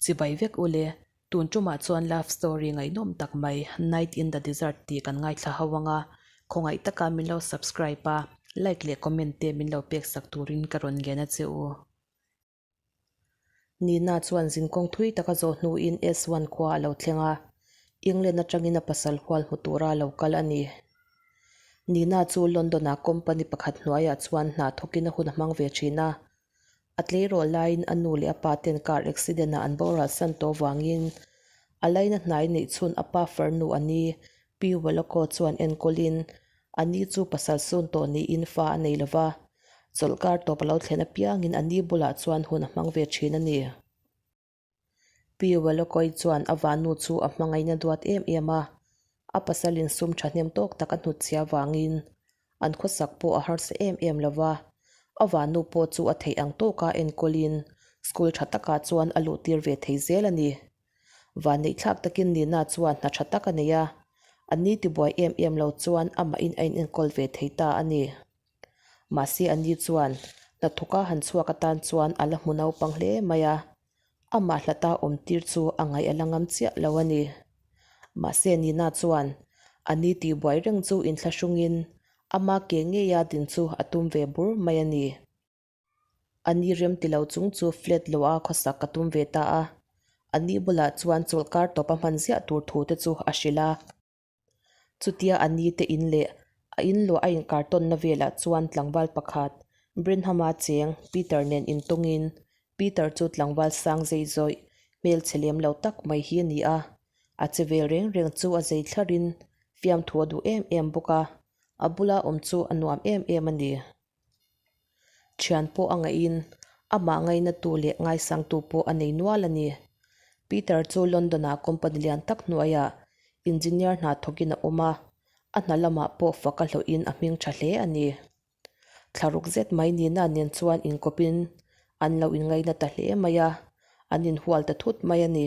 Chibai vek ule, tun tumah chuan love story ngaihnawm tak mai Night in the Desert tih kan ngaithla ho anga, khawngaih taka min lo subscribe a, like leh comment te min lo pek sak turin ka rawn ngen a che u. Nina chuan zinkawng thui taka zawh hnuin S1 khua a lo thleng a, England atangin a pasal hual hmu tura a lo kal a ni. Nina chu London-ah company pakhat hnuaiah chuan hna thawkin a hun a hmang ve thin a. A tleirawl laiin a nu leh a pa ten car accident-ah an boral san tawh vangin a laina hnai neih chhun a pa farnu a ni, Pi Waloko chuan enkawlin a ni chu pasal sun tawh niin fa a nei lova, chawlhkar tawp a lo thlen apiangin a ni bulah chuan hun a hmang ve thin a ni. Pi Walokoi chuan a vannu chu a hmangaihna duat em em a, a pasal insum thahnem tawk tak a hnutchhia vangin an khawsak pawh a harsa em em lo va, a vannu pawh chu a theih ang tawka enkawlin school tha takah chuan a luhtir ve thei zel a ni. Vanneihthlak takin Nina chuan hna tha tak a nei a, a ni tibuai em em lo chuan amahin a inenkawl ve thei ta a ni. Mahse a ni chuan hnathawka han chhuak atan chuan a la hmu naupang hle mai a, amah hlata awm tir chu a ngaih a la ngam chiah lo a ni. Mahse Nina chuan a ni tihbuai reng chu inthlahrungin ama ke ngeia din chu a tum ve bur mai a ni. A ni rem ti lo chung chu flat lo a khawsak ka tum ve ta a, a ni bulah chuan chawlhkar tawp a hman ziah tur thu te chu a hrilh a. Chutia a ni te in leh a in luah a inkar tawnna velah chuan tlangval pakhat Brenham-a cheng Peter nen intawngin Peter chu tlangval sang zei zawih hmelchhe lem lo tak mai hi a ni a, a che vel reng reng chu a zei thlarin fiamthu a duh em em bawk a, a bula awm chu a nuam em em a ni. Thian pawh a ngaihin amah ngainatu leh ngaisangtu pawh a nei nual a ni. Peter chu London-ah company lian tak hnuaiah engineer hna thawkin a awm a, a hna lamah pawh fak a hlawhin a hming tha hle a ni. Thlaruk zet mai Nina nen chuan inkawpin an lo inngaina ta hle mai a, an inhual ta thut mai a ni.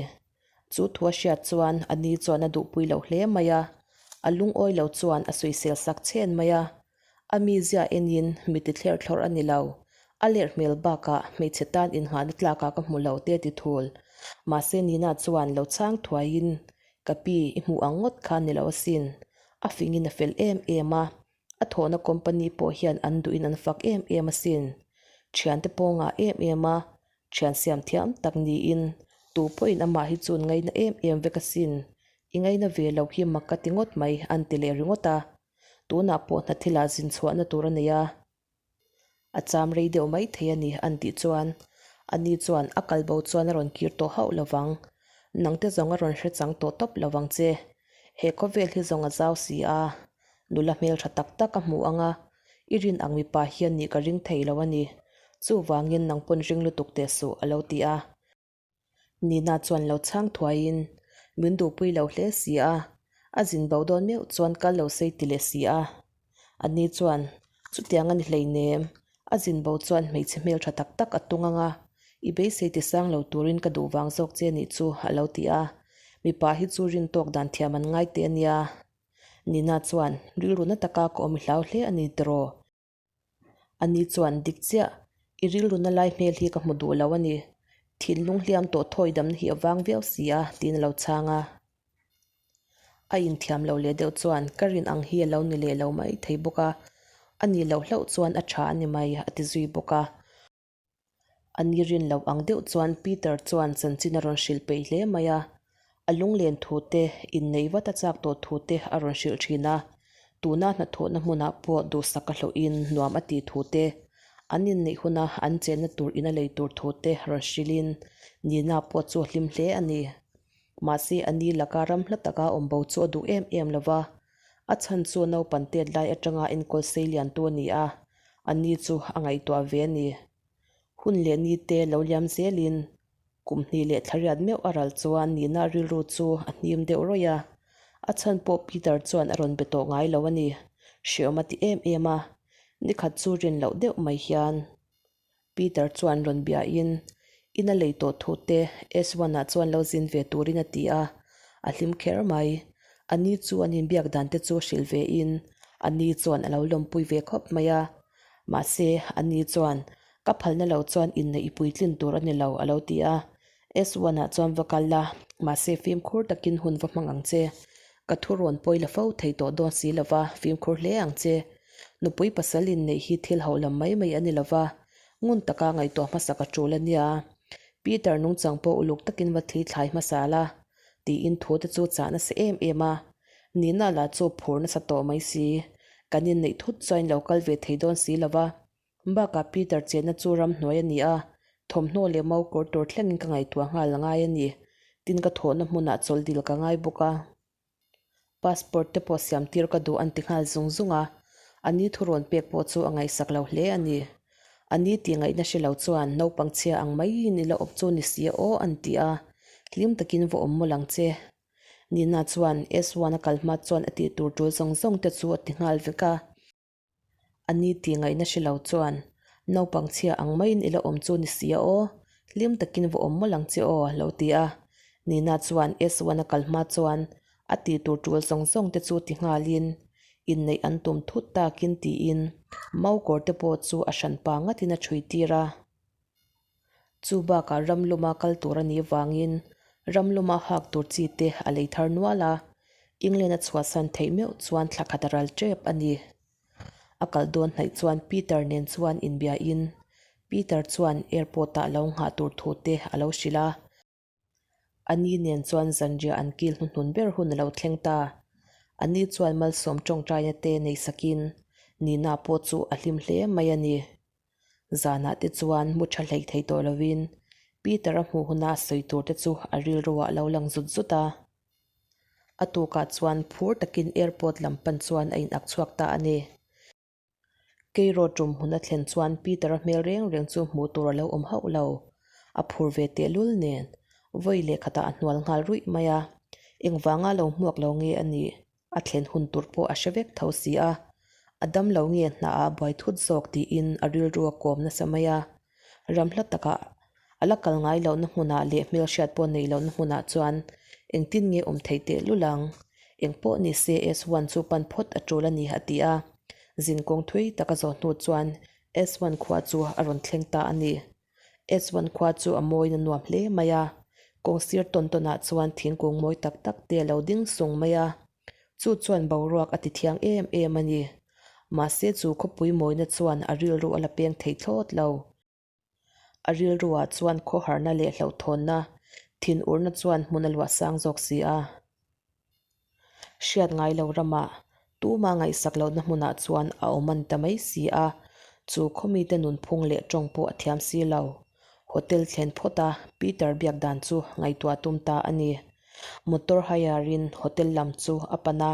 Chu thu a hriat chuan a ni chuan a duhpui lo hle mai a, a lungawi lo chuan a sawisel sak chhen mai a. A mizia enin mi ti thler thlawrh a ni lo. A lerh hmel bakah hmeichhe tan inngahna tlakah ka hmu lo te ti thul. Mahse Nina chuan lo chhang thuaiin, Ka pi, i hmuh ang ngawt kha ni lo asin. A fingin a fel em em a, a thawhna company pawh hian an duhin an fak em em asin. Thiante pawh ngah em em a, Thian siam thiam tak niin tu pawhin amah hi chuan ngaina em em vek asin, i ngaina ve lo hi mak ka ti ngawt mai an ti leh ringawt a. Tunah pawh hna thilah zin chhuahna tur a nei a, a cham rei deuh mai thei a ni an tih chuan ani chuan a kalbo chuan a rawn kir tawh hauh lovang, nangte zawng a rawn hre chang tawh tawp lovang che, he khawvel hi zawng a zau si a, nula hmeltha tak tak a hmu ang a, I rin ang mipa hian nih ka ring thei lo a ni. Chuvangin nang pawn ring lutuk teh suh, a lo ti a. Nina chuan lo chhang thuaiin, Min duhpui lo hle si a, a zin bo dawn meuh chuan kal lo sei ti leh si a. Ani chuan, Chutiang a ni hleinem, a zin bo chuan hmeichhe hmeltha tak tak a tung ang a, i beisei ti sang lo turin ka duh vang zawk che nih chu, a lo ti a. Mipa hi chu rin tawk dan thiam an ngai teh a nia. Nina chuan rilru na taka ka awm i hlau hle a ni tiraw? Ani chuan dik chiah, i rilru na lai hmel hi ka hmu duh lo a ni. Thinlung hliam tawh thawi damna hi a vang viau si a, tiin a lo chhang a. A inthiam lo leh deuh chuan ka rin ang hi a lo ni leh lo mai thei bawk a, a nih loh hlauh chuan a tha a ni mai, a ti zui bawk a. A ni rin loh ang deuh chuan Peter chuan chanchin a rawn hrilh peih hle mai a, a lunglen thu te, innei vat a chak tawh thu te a rawn hrilh thin a, tuna hnathawhna hmunah pawh duhsak a hlawhin nuam a tih thu te, an inneih huna an chenna tur in a lei tur thu te rawn hrilhin Nina pawh chu a hlim hle a ni. Mahse a ni laka ram hla taka awm bo chu a duh em em lo va, A chhan chu naupan tet lai atanga enkawl sei liantu a ni a, a ni chu a ngaihtuah ve a ni. Hun leh ni te lo liam zelin kum hnih leh thlariat meuh a ral chuan nihna rilru chu a hnim deuh rawih a, a chhan pawh Peter chuan a rawn be tawh ngai lo a ni. Hreawm a ti em em a, nikhat chu rin loh deuh mai hian. Peter chuan rawn biain in a lei tawh thu te S1 ah chuan lo zin ve turin a ti a, a hlim kher mai. A ni chu an inbiak dan te chu hrilh ve in a ni chuan a lo lawmpui ve khawp mai a. Mahse, a ni chuan ka phalna lo chuan inneih i puitlin tur a ni lo a lo ti a. S1 ah chuan va kal la, mahse fimkhur takin hun va hmang ang che. Ka thu rawn pawi la fo thei tawh dawn si lo va, fimkhur hle ang che. Nupui pasal inneih hi thil hauh lam mai mai a ni lo va, ngun taka ngaihtuah hmasak a tul a nia. Peter nungchang pawh uluk takin va thli thlai hmasa la, tiin thu te chu chah nasa em em a. Nina lah chu phur nasa tawh mai si. Kan inneih thut chuan in lo kal ve thei dawn si lo va. Bakah Peter chenna chu ramhnuai a ni a, thawmhnaw leh mau kawr tur thlengin ka ngaihtuah nghal a ngai a ni. Tin ka thawhna hmunah chawlh dil ka ngai bawk a. Passport te pawh siam tir ka duh an ti nghal zung zung a, a ni thu rawn pek pawh chu a ngaihsak lo hle a ni. A ni tih ngaihna hre lo chuan naupang chhia ang maiin i la awp chu ni si a aw an ti a, hlim takin va awm mawlh ang che. Nina chuan S1 a kal hma chuan a tih tur tul zawng zawng te chu a ti nghal vek a. A ni tih ngaihna hre lo chuan naupang chhia ang maiin i la awm chu ni si a aw, hlim takin va awm mawlh ang che aw a lo ti a. Nina chuan S1 a kal hma chuan a tih tur tul zawng zawng te chu ti nghalin inneih an tum thut takin tiin mau kawr te pawh chu a hranpa ngatin a chhui tir a. Chu bakah ram luma kal tur a nih vangin ram luma hak tur chi te a lei thar nual a, England a chhuahsan theih meuh chuan thla khat a ral tep a ni. A kal dawn hnaih chuan Peter nen chuan inbiain Peter chuan airport ah lo nghah tur thu te a lo hrilh a. A ni nen chuan zanriah an kil hnuhnun ber hun a lo thleng ta. A ni chuan malsawm tawngtaina te nei sakin Nina pawh chu a hlim hle mai a ni. Zanah te chuan mu tha hlei thei tawh lovin Peter-a hmuh huna sawi tur te chu a rilruah a lo lang zut zut a. A tukah chuan phur takin airport lam pan chuan a inak chhuak ta a ni. Keiraw tum hun a thlen chuan Peter-a hmel reng reng chu hmuh tur a lo awm hauh lo. A phur ve tehlul nen vawi leh khatah a hnual nghal ruih mai a. Engvanga lo hmuak lo nge a nih? A thlen hun tur pawh a hre vek tho si a. A dam lo nge hnaah a buai thut zawk tiin a rilru a kawm nasa mai a. Ram hla takah a la kal ngai lohna hmunah leh hmelhriat pawh neih lohna hmunah chuan engtin nge awm theih teh lul ang? Eng pawh ni se S1 chu pan phawt a tul a ni a ti a. Zin kawng thui tak a zawh hnu chuan S1 khua chu a rawn thleng ta a ni. S1 khua chu a mawiin a nuam hle mai a. Kawng sir tawn tawnah chuan thingkung mawi tak tak te a lo ding sung mai a. Chu chuan boruak a ti thiang em em a ni. Mahse chu khawpui mawina chuan a rilru a la peng thei thlawt lo. A rilruah chuan khawharna leh hlauhthawnna, thinurna chuan hmun a luah sang zawk si a. Hriat ngai lo ramah, tuma ngaihsak lohna hmunah chuan a awm an ta mai si a, chu khawmite nunphung leh tawng pawh a thiam si lo. Hotel thlen phawt a, Peter biak dan chu ngaihtuah tum ta a ni. Motor hire in hotel lam chu a pan a,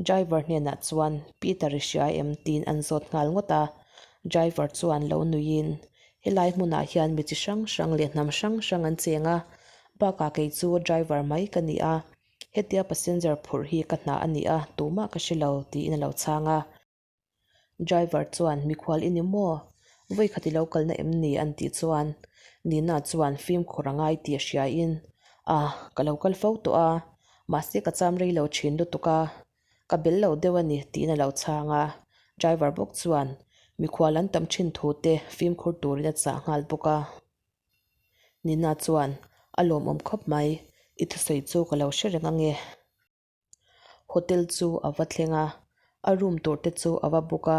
driver hnenah chuan Peter i hria em tiin an zawt nghal ngawt a, driver chuan lo nuiin helai hmunah hian mi chi hrang hrang leh hnam hrang hrang an cheng a, bakah kei chu driver mai ka ni a, hetia passenger phurh hi ka hna a ni a, tumah ka hre lo tiin a lo chhang a. Driver chuan mikhual i ni maw? Vawi khat i lo kalna em ni? an tih chuan Nina chuan fimkhur a ngai tih a hriain A, ka lo kal fo tawh a, mahse ka cham rei lo thin lutuk a, ka bel lo deuh a ni tiin a lo chhang a. Driver bawk chuan mikhual an tam thin thu te fimkhur turin a chah nghal bawk a. Nina chuan A lawmawm khawp mai, i thusawi chu ka lo hre reng ange. Hotel chu a va thleng a, a room tur te chu a va book a,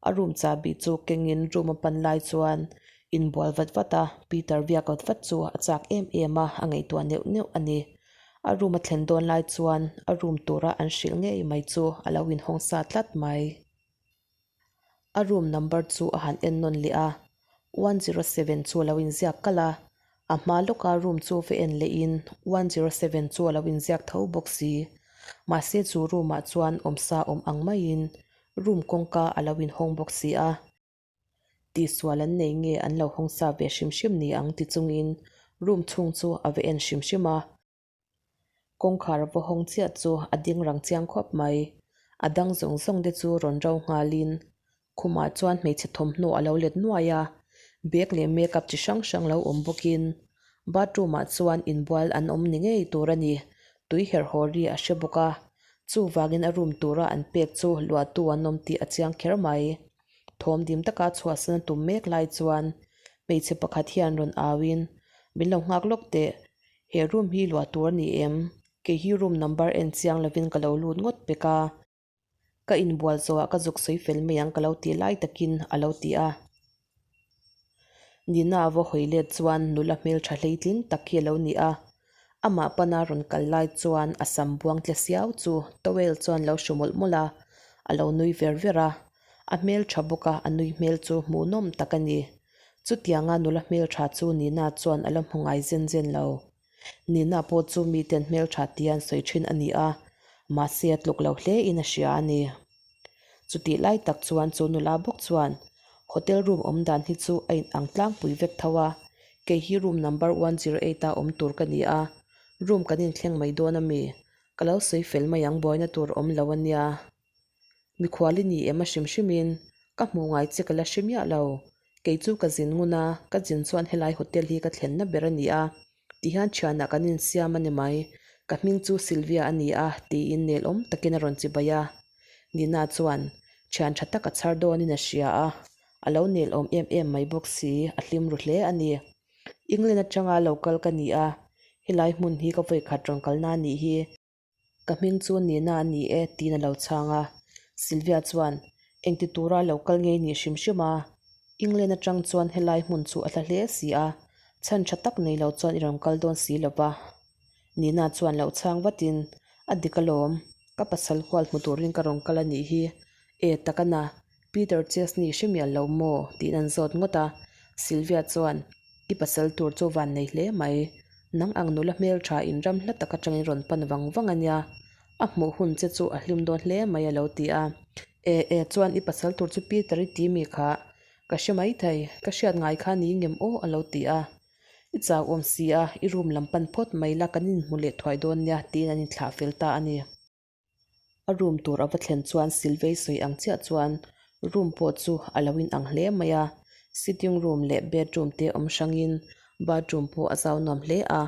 a room chahbi chu kengin room a pan lai chuan inbual vat vat a, Peter biak vat vat chu a chak em em a, a ngaihtuah neuh neuh a ni. A room a thlen dawn lai chuan a room tura an hrilh ngei mai chu a lo inhawng sa tlat mai. A room number chu a han en nawn leh a, 107 chu a lo inziak kalh a, a hma lawka room chu va en lehin 107 chu a lo inziak tho bawk si. Mahse chu room ah chuan awmsa awm ang maiin room kawngka a lo inhawng bawk si a. Tihsual an nei nge an lo hawng sa ve hrim hrim ni ang ti chungin room chhung chu a va en hrim hrim a. Kawngkhar a va hawng chiah chu a ding rang chiang khawp mai. A dang zawng zawng te chu rawn ro nghalin khumah chuan hmeichhe thawmhnaw a lo let nuai a, bag leh makeup chi hrang hrang lo awm bawkin bathroom ah chuan inbual an awm ni ngei tur a ni. Tui herh haw ri a hre bawk a, chuvangin a room tura an pek chu luahtu an awm tih a chiang kher mai. Thawm dim taka chhuahsan a tum mek lai chuan hmeichhe pakhat hian rawn auin. Min lo nghak lawk teh. He room hi luah tur a ni em? Kei hi room number en chiang lovin ka lo lut ngawt pek a. Ka inbual zawhah ka zuk sawi fel mai ang ka lo ti lai takin a lo ti a. Nina a va hawi let chuan nula hmeltha hleitling tak hi a lo ni a. Amah pana rawn kal lai chuan a sam buang tle siau chu towel chuan lo hru mawlh mawlh a, a lo nui ver ver a. A hmeltha bawk a, a nui hmel chu hmuhnawm tak a ni. Chutianga nula hmeltha chu Nina chuan a la hmu ngai zen zen lo. Nina pawh chu miten hmeltha tia an sawi thin a ni a, mahse a tluk lo hle in a hria a ni. Chutih lai tak chuan chu nula bawk chuan hotel room awm dan hi chu a in ang tlangpui vek tho a, kei hi room number 108 a awm tur ka ni a, room kan inthleng mai dawn a mi? Ka lo sawi fel mai ang buaina tur awm lo a nia. Mikhual i ni em a hrim hrimin ka hmuh ngai che ka la hre miah lo. Kei chu ka zin ngun a, ka zin chuan helai hotel hi ka thlenna ber a ni a, tihian thianah kan insiam a ni mai. Ka hming chu Sylvia a ni a, tiin nel awm takin a rawn chibai a. Nina chuan thian tha tak a chhar dawnin a hria a, a lo nel awm em em mai bawk si, a hlim ru hle a ni. England atanga lo kal ka ni a, helai hmun hi ka vawikhat rawn kalna a nih hi. Ka hming chu Nina a ni e, tiin a lo chhang a. Sylvia chuan, Engti tura lo kal ngei ni hrim hrim a? England atang chuan helai hmun chu a hla hle si a, chhan tha tak nei lo chuan i rawn kal dawn si lo va. Nina chuan lo chhang vatin, A dik alawm, ka pasal hual hmu turin ka rawn kal a nih hi. E tak a na, Peter Chesney hre mial lo maw? tiin an zawt ngawt a. Sylvia chuan, I pasal tur chu van nei hle mai. Nang ang nula hmeltha in ram hla tak atangin rawn pan vang vang a nia. A hmuh hun che chu a hlim dawn hle mai a lo ti a. E e chuan i pasal tur chu Peter i ti mi kha? Ka hre mai thei, ka hriat ngai kha ni ngem aw a lo ti a. I chau awm si a, i room lam pan phawt mai la kan inhmu leh thuai dawn nia tiin an inthlah fel ta a ni. A room tur a va thlen chuan Silvei sawi ang chiah chuan room pawh chu a lo inang hle mai a, sitting room leh bedroom te awm hrangin bathroom pawh a zau nuam hle a,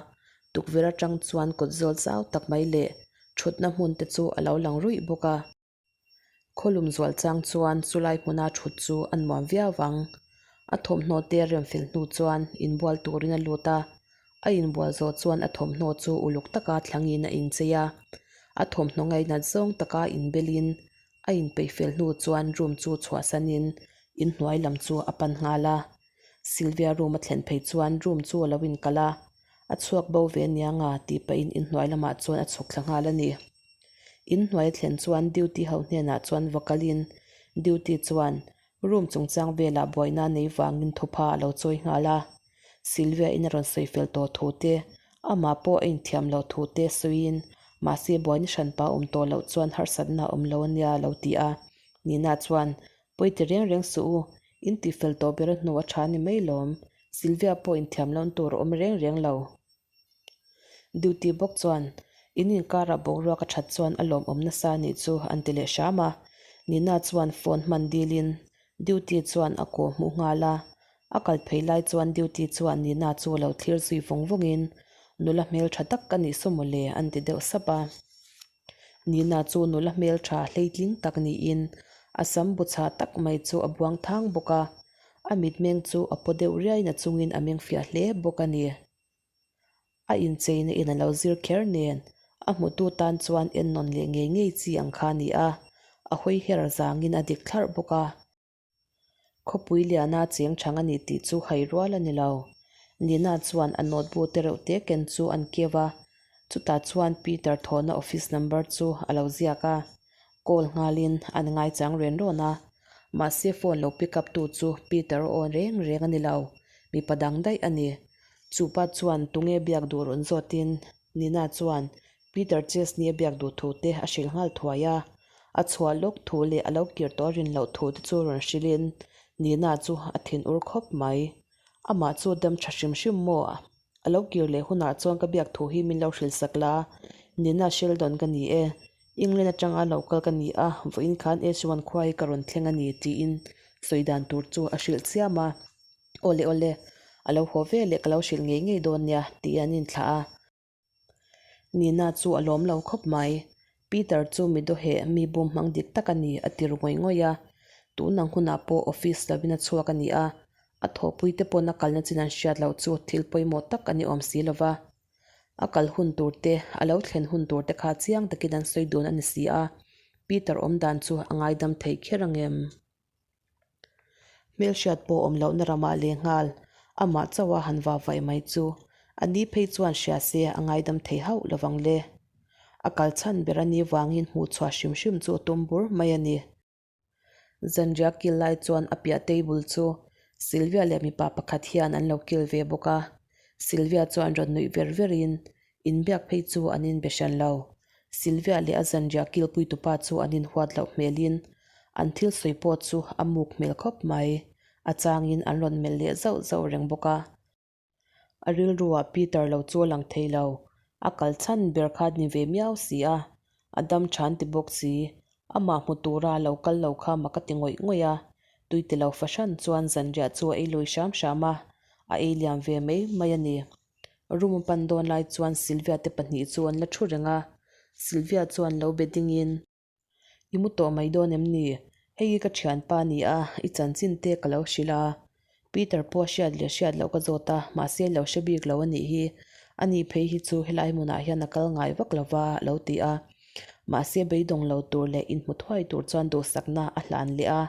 tukverh atang chuan kawt zawl zau tak mai leh thutna hmun te chu a lo lang ruih bawk a. Khawlum zual chang chuan chulai hmuna thut chu a nuam viau vang. A thawmhnaw te rem fel hnu chuan inbual turin a lut a, a inbual zawh chuan a thawmhnaw chu uluk taka thlangin a inchei a. A thawmhnaw ngainat zawng taka inbelin a inpeih fel hnu chuan room chu chhuahsanin inhnuai lam chu a pan nghal a. Sylvia room a thlen phei chuan room chu a lo inkalh a, a chhuak bo ve aniang a tih pahin inhnuai lamah chuan a chhuk thla nghal a ni. Inhnuai a thlen chuan duty ho hnenah chuan va kalin duty chuan room chungchang velah buaina nei vangin thupha a lo chawi nghal a. Sylvia in a rawn sawi fel tawh thu te, amah pawh a inthiam loh thu te sawiin mahse buaina hranpa awm tawh loh chuan harsatna a awm lo ania a lo ti a. Nina chuan Pawi ti reng reng suh u, in tih fel tawh ber a hnu a tha ni mai lawm, Sylvia pawh inthiam lohna tur a awm reng reng lo. Duty bawk chuan in inkarah boruak a that chuan a lawmawm nasa anih chu an ti leh hram a, Nina chuan phone hman dilin Duty chuan a kaw hmuh nghal a, a kal phei lai chuan Duty chuan Nina chu a lo thlir zui vawng vawngin nula hmeltha tak ka nih saw mawle an ti deuh sap a. Nina chu nula hmeltha hleitling tak niin a sam bu chhah tak mai chu a buang thang bawk a, a mitmeng chu a paw deuh riai na chungin a meng fiah hle bawk a ni. A incheina in a lo zir kher nen a hmutu tan chuan ennawn leh ngei ngei chi ang kha a ni a, a hawi her zangin a dik thlarh bawk a. Khawpui liana cheng chhang a ni tih chu hai rual a ni lo. Nina chuan a notebook te reuh te ken chu an keu a, chutah chuan Peter thawhna office number chu a lo ziak a. Call nghalin an ngaichang ren rawn a, mahse phone lo pick up tu chu Peter aw reng reng a ni lo, mipa dang daih a ni. Chupa chuan tunge biak duh rawn zawtin Nina chuan Peter Chesney a biak duh thu te a hrilh nghal thuai a, a chhuah lawk thu leh a lo kir tawh a rin loh thu te chu rawn hrilhin Nina chu a thin ur khawp mai. Amah chu dam tha hrim hrim maw? A lo kir leh hunah chuan ka biak thu hi min lo hrilh sak la, Nina Sheldon ka ni e. England atanga lo kal ka ni a, vawiin khan H1 khua hi ka rawn thleng a ni tiin sawi dan tur chu a hrilh chiam a. Awle awle, a lo haw ve leh ka lo hrilh ngei ngei dawn nia tih an inthlah a. Nina chu a lawm lo khawp mai. Peter chu mi dawheh mi bum hmang dik tak a ni a ti ru ngawih ngawih a. Tun ang hunah pawh office lovin a chhuak a ni a. A thawhpuite pawn a kalna chin an hriat loh chu thil pawimawh tak a ni awm si lo va. A kal hun tur te, a lo thlen hun tur te kha chiang takin an sawi dun a ni si a, Peter awmdan chu a ngaidam thei kher ang em? Hmelhriat pawh awm lohna ramah lehnghal amah chauh a han vavaih mai chu a ni phei chuan hria se a ngaidam thei hauh lovang le. A kal chhan ber a ni vangin hmuhchhuah hrim hrim chu a tum bur mai a ni. Zanriah kil lai chuan a piah table chu Sylvia leh mipa pakhat hian an lo kil ve bawk a. Sylvia chuan rawn nuih ver verin inbiak phei chu an inbe hran lo. Sylvia leh a zanriah kilpui tupa chu an inhuat loh hmelin an thil sawi pawh chu a muk hmel khawp mai. A changin an rawn melh leh zauh zauh reng bawk a. A rilruah Peter lo chu a lang thei lo. A kal chhan ber kha ni ve miau si a, a dam than ti bawk si. Amah hmu tura lo kal lo kha mak a ti ngawih ngawih a. Tui ti lo fahran chuan zanriah chu a ei lui hram hram a, a ei liam ve mai mai a ni. Room a pan dawn lai chuan Sylvia te pahnih chu an la thu reng a. Sylvia chuan lo be dingin. I mu tawh mai dawn em ni? Hei hi ka thianpa a ni a, i chanchin te ka lo hrilh a. Peter pawh a hriat leh hriat loh ka zawt a, mahse lo hre bik lo a nih hi. Ani phei hi chu helai hmunah hian a kal ngai vak lo va, a lo ti a. Mahse beidawng lo tur leh inhmu thuai tur chuan duhsakna a hlan leh a.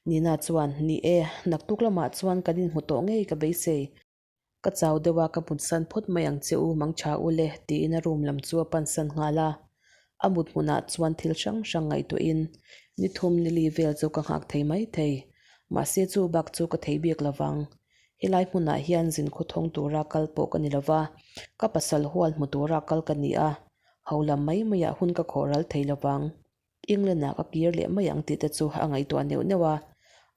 Nina chuan, Ni e, naktuk lamah chuan kan inhmu tawh ngei ka beisei. Ka chau deuh a, ka mutsan phawt mai ang che u, mangtha u le, tiin a room lam chu a pansan nghal a. A mut hmunah chuan thil hrang hrang ngaihtuahin ni thum ni li vel chu ka nghak thei mai thei. Mahse chu bak chu ka thei bik lo vang. Helai hmunah hian zin khawthawng tura kal pawh ka ni lo va, ka pasal hual hmu tura kal ka ni a, ho lam mai maiah hun ka khawh ral thei lo vang. England ah ka kir leh mai ang tih te chu a ngaihtuah neuh neuh a,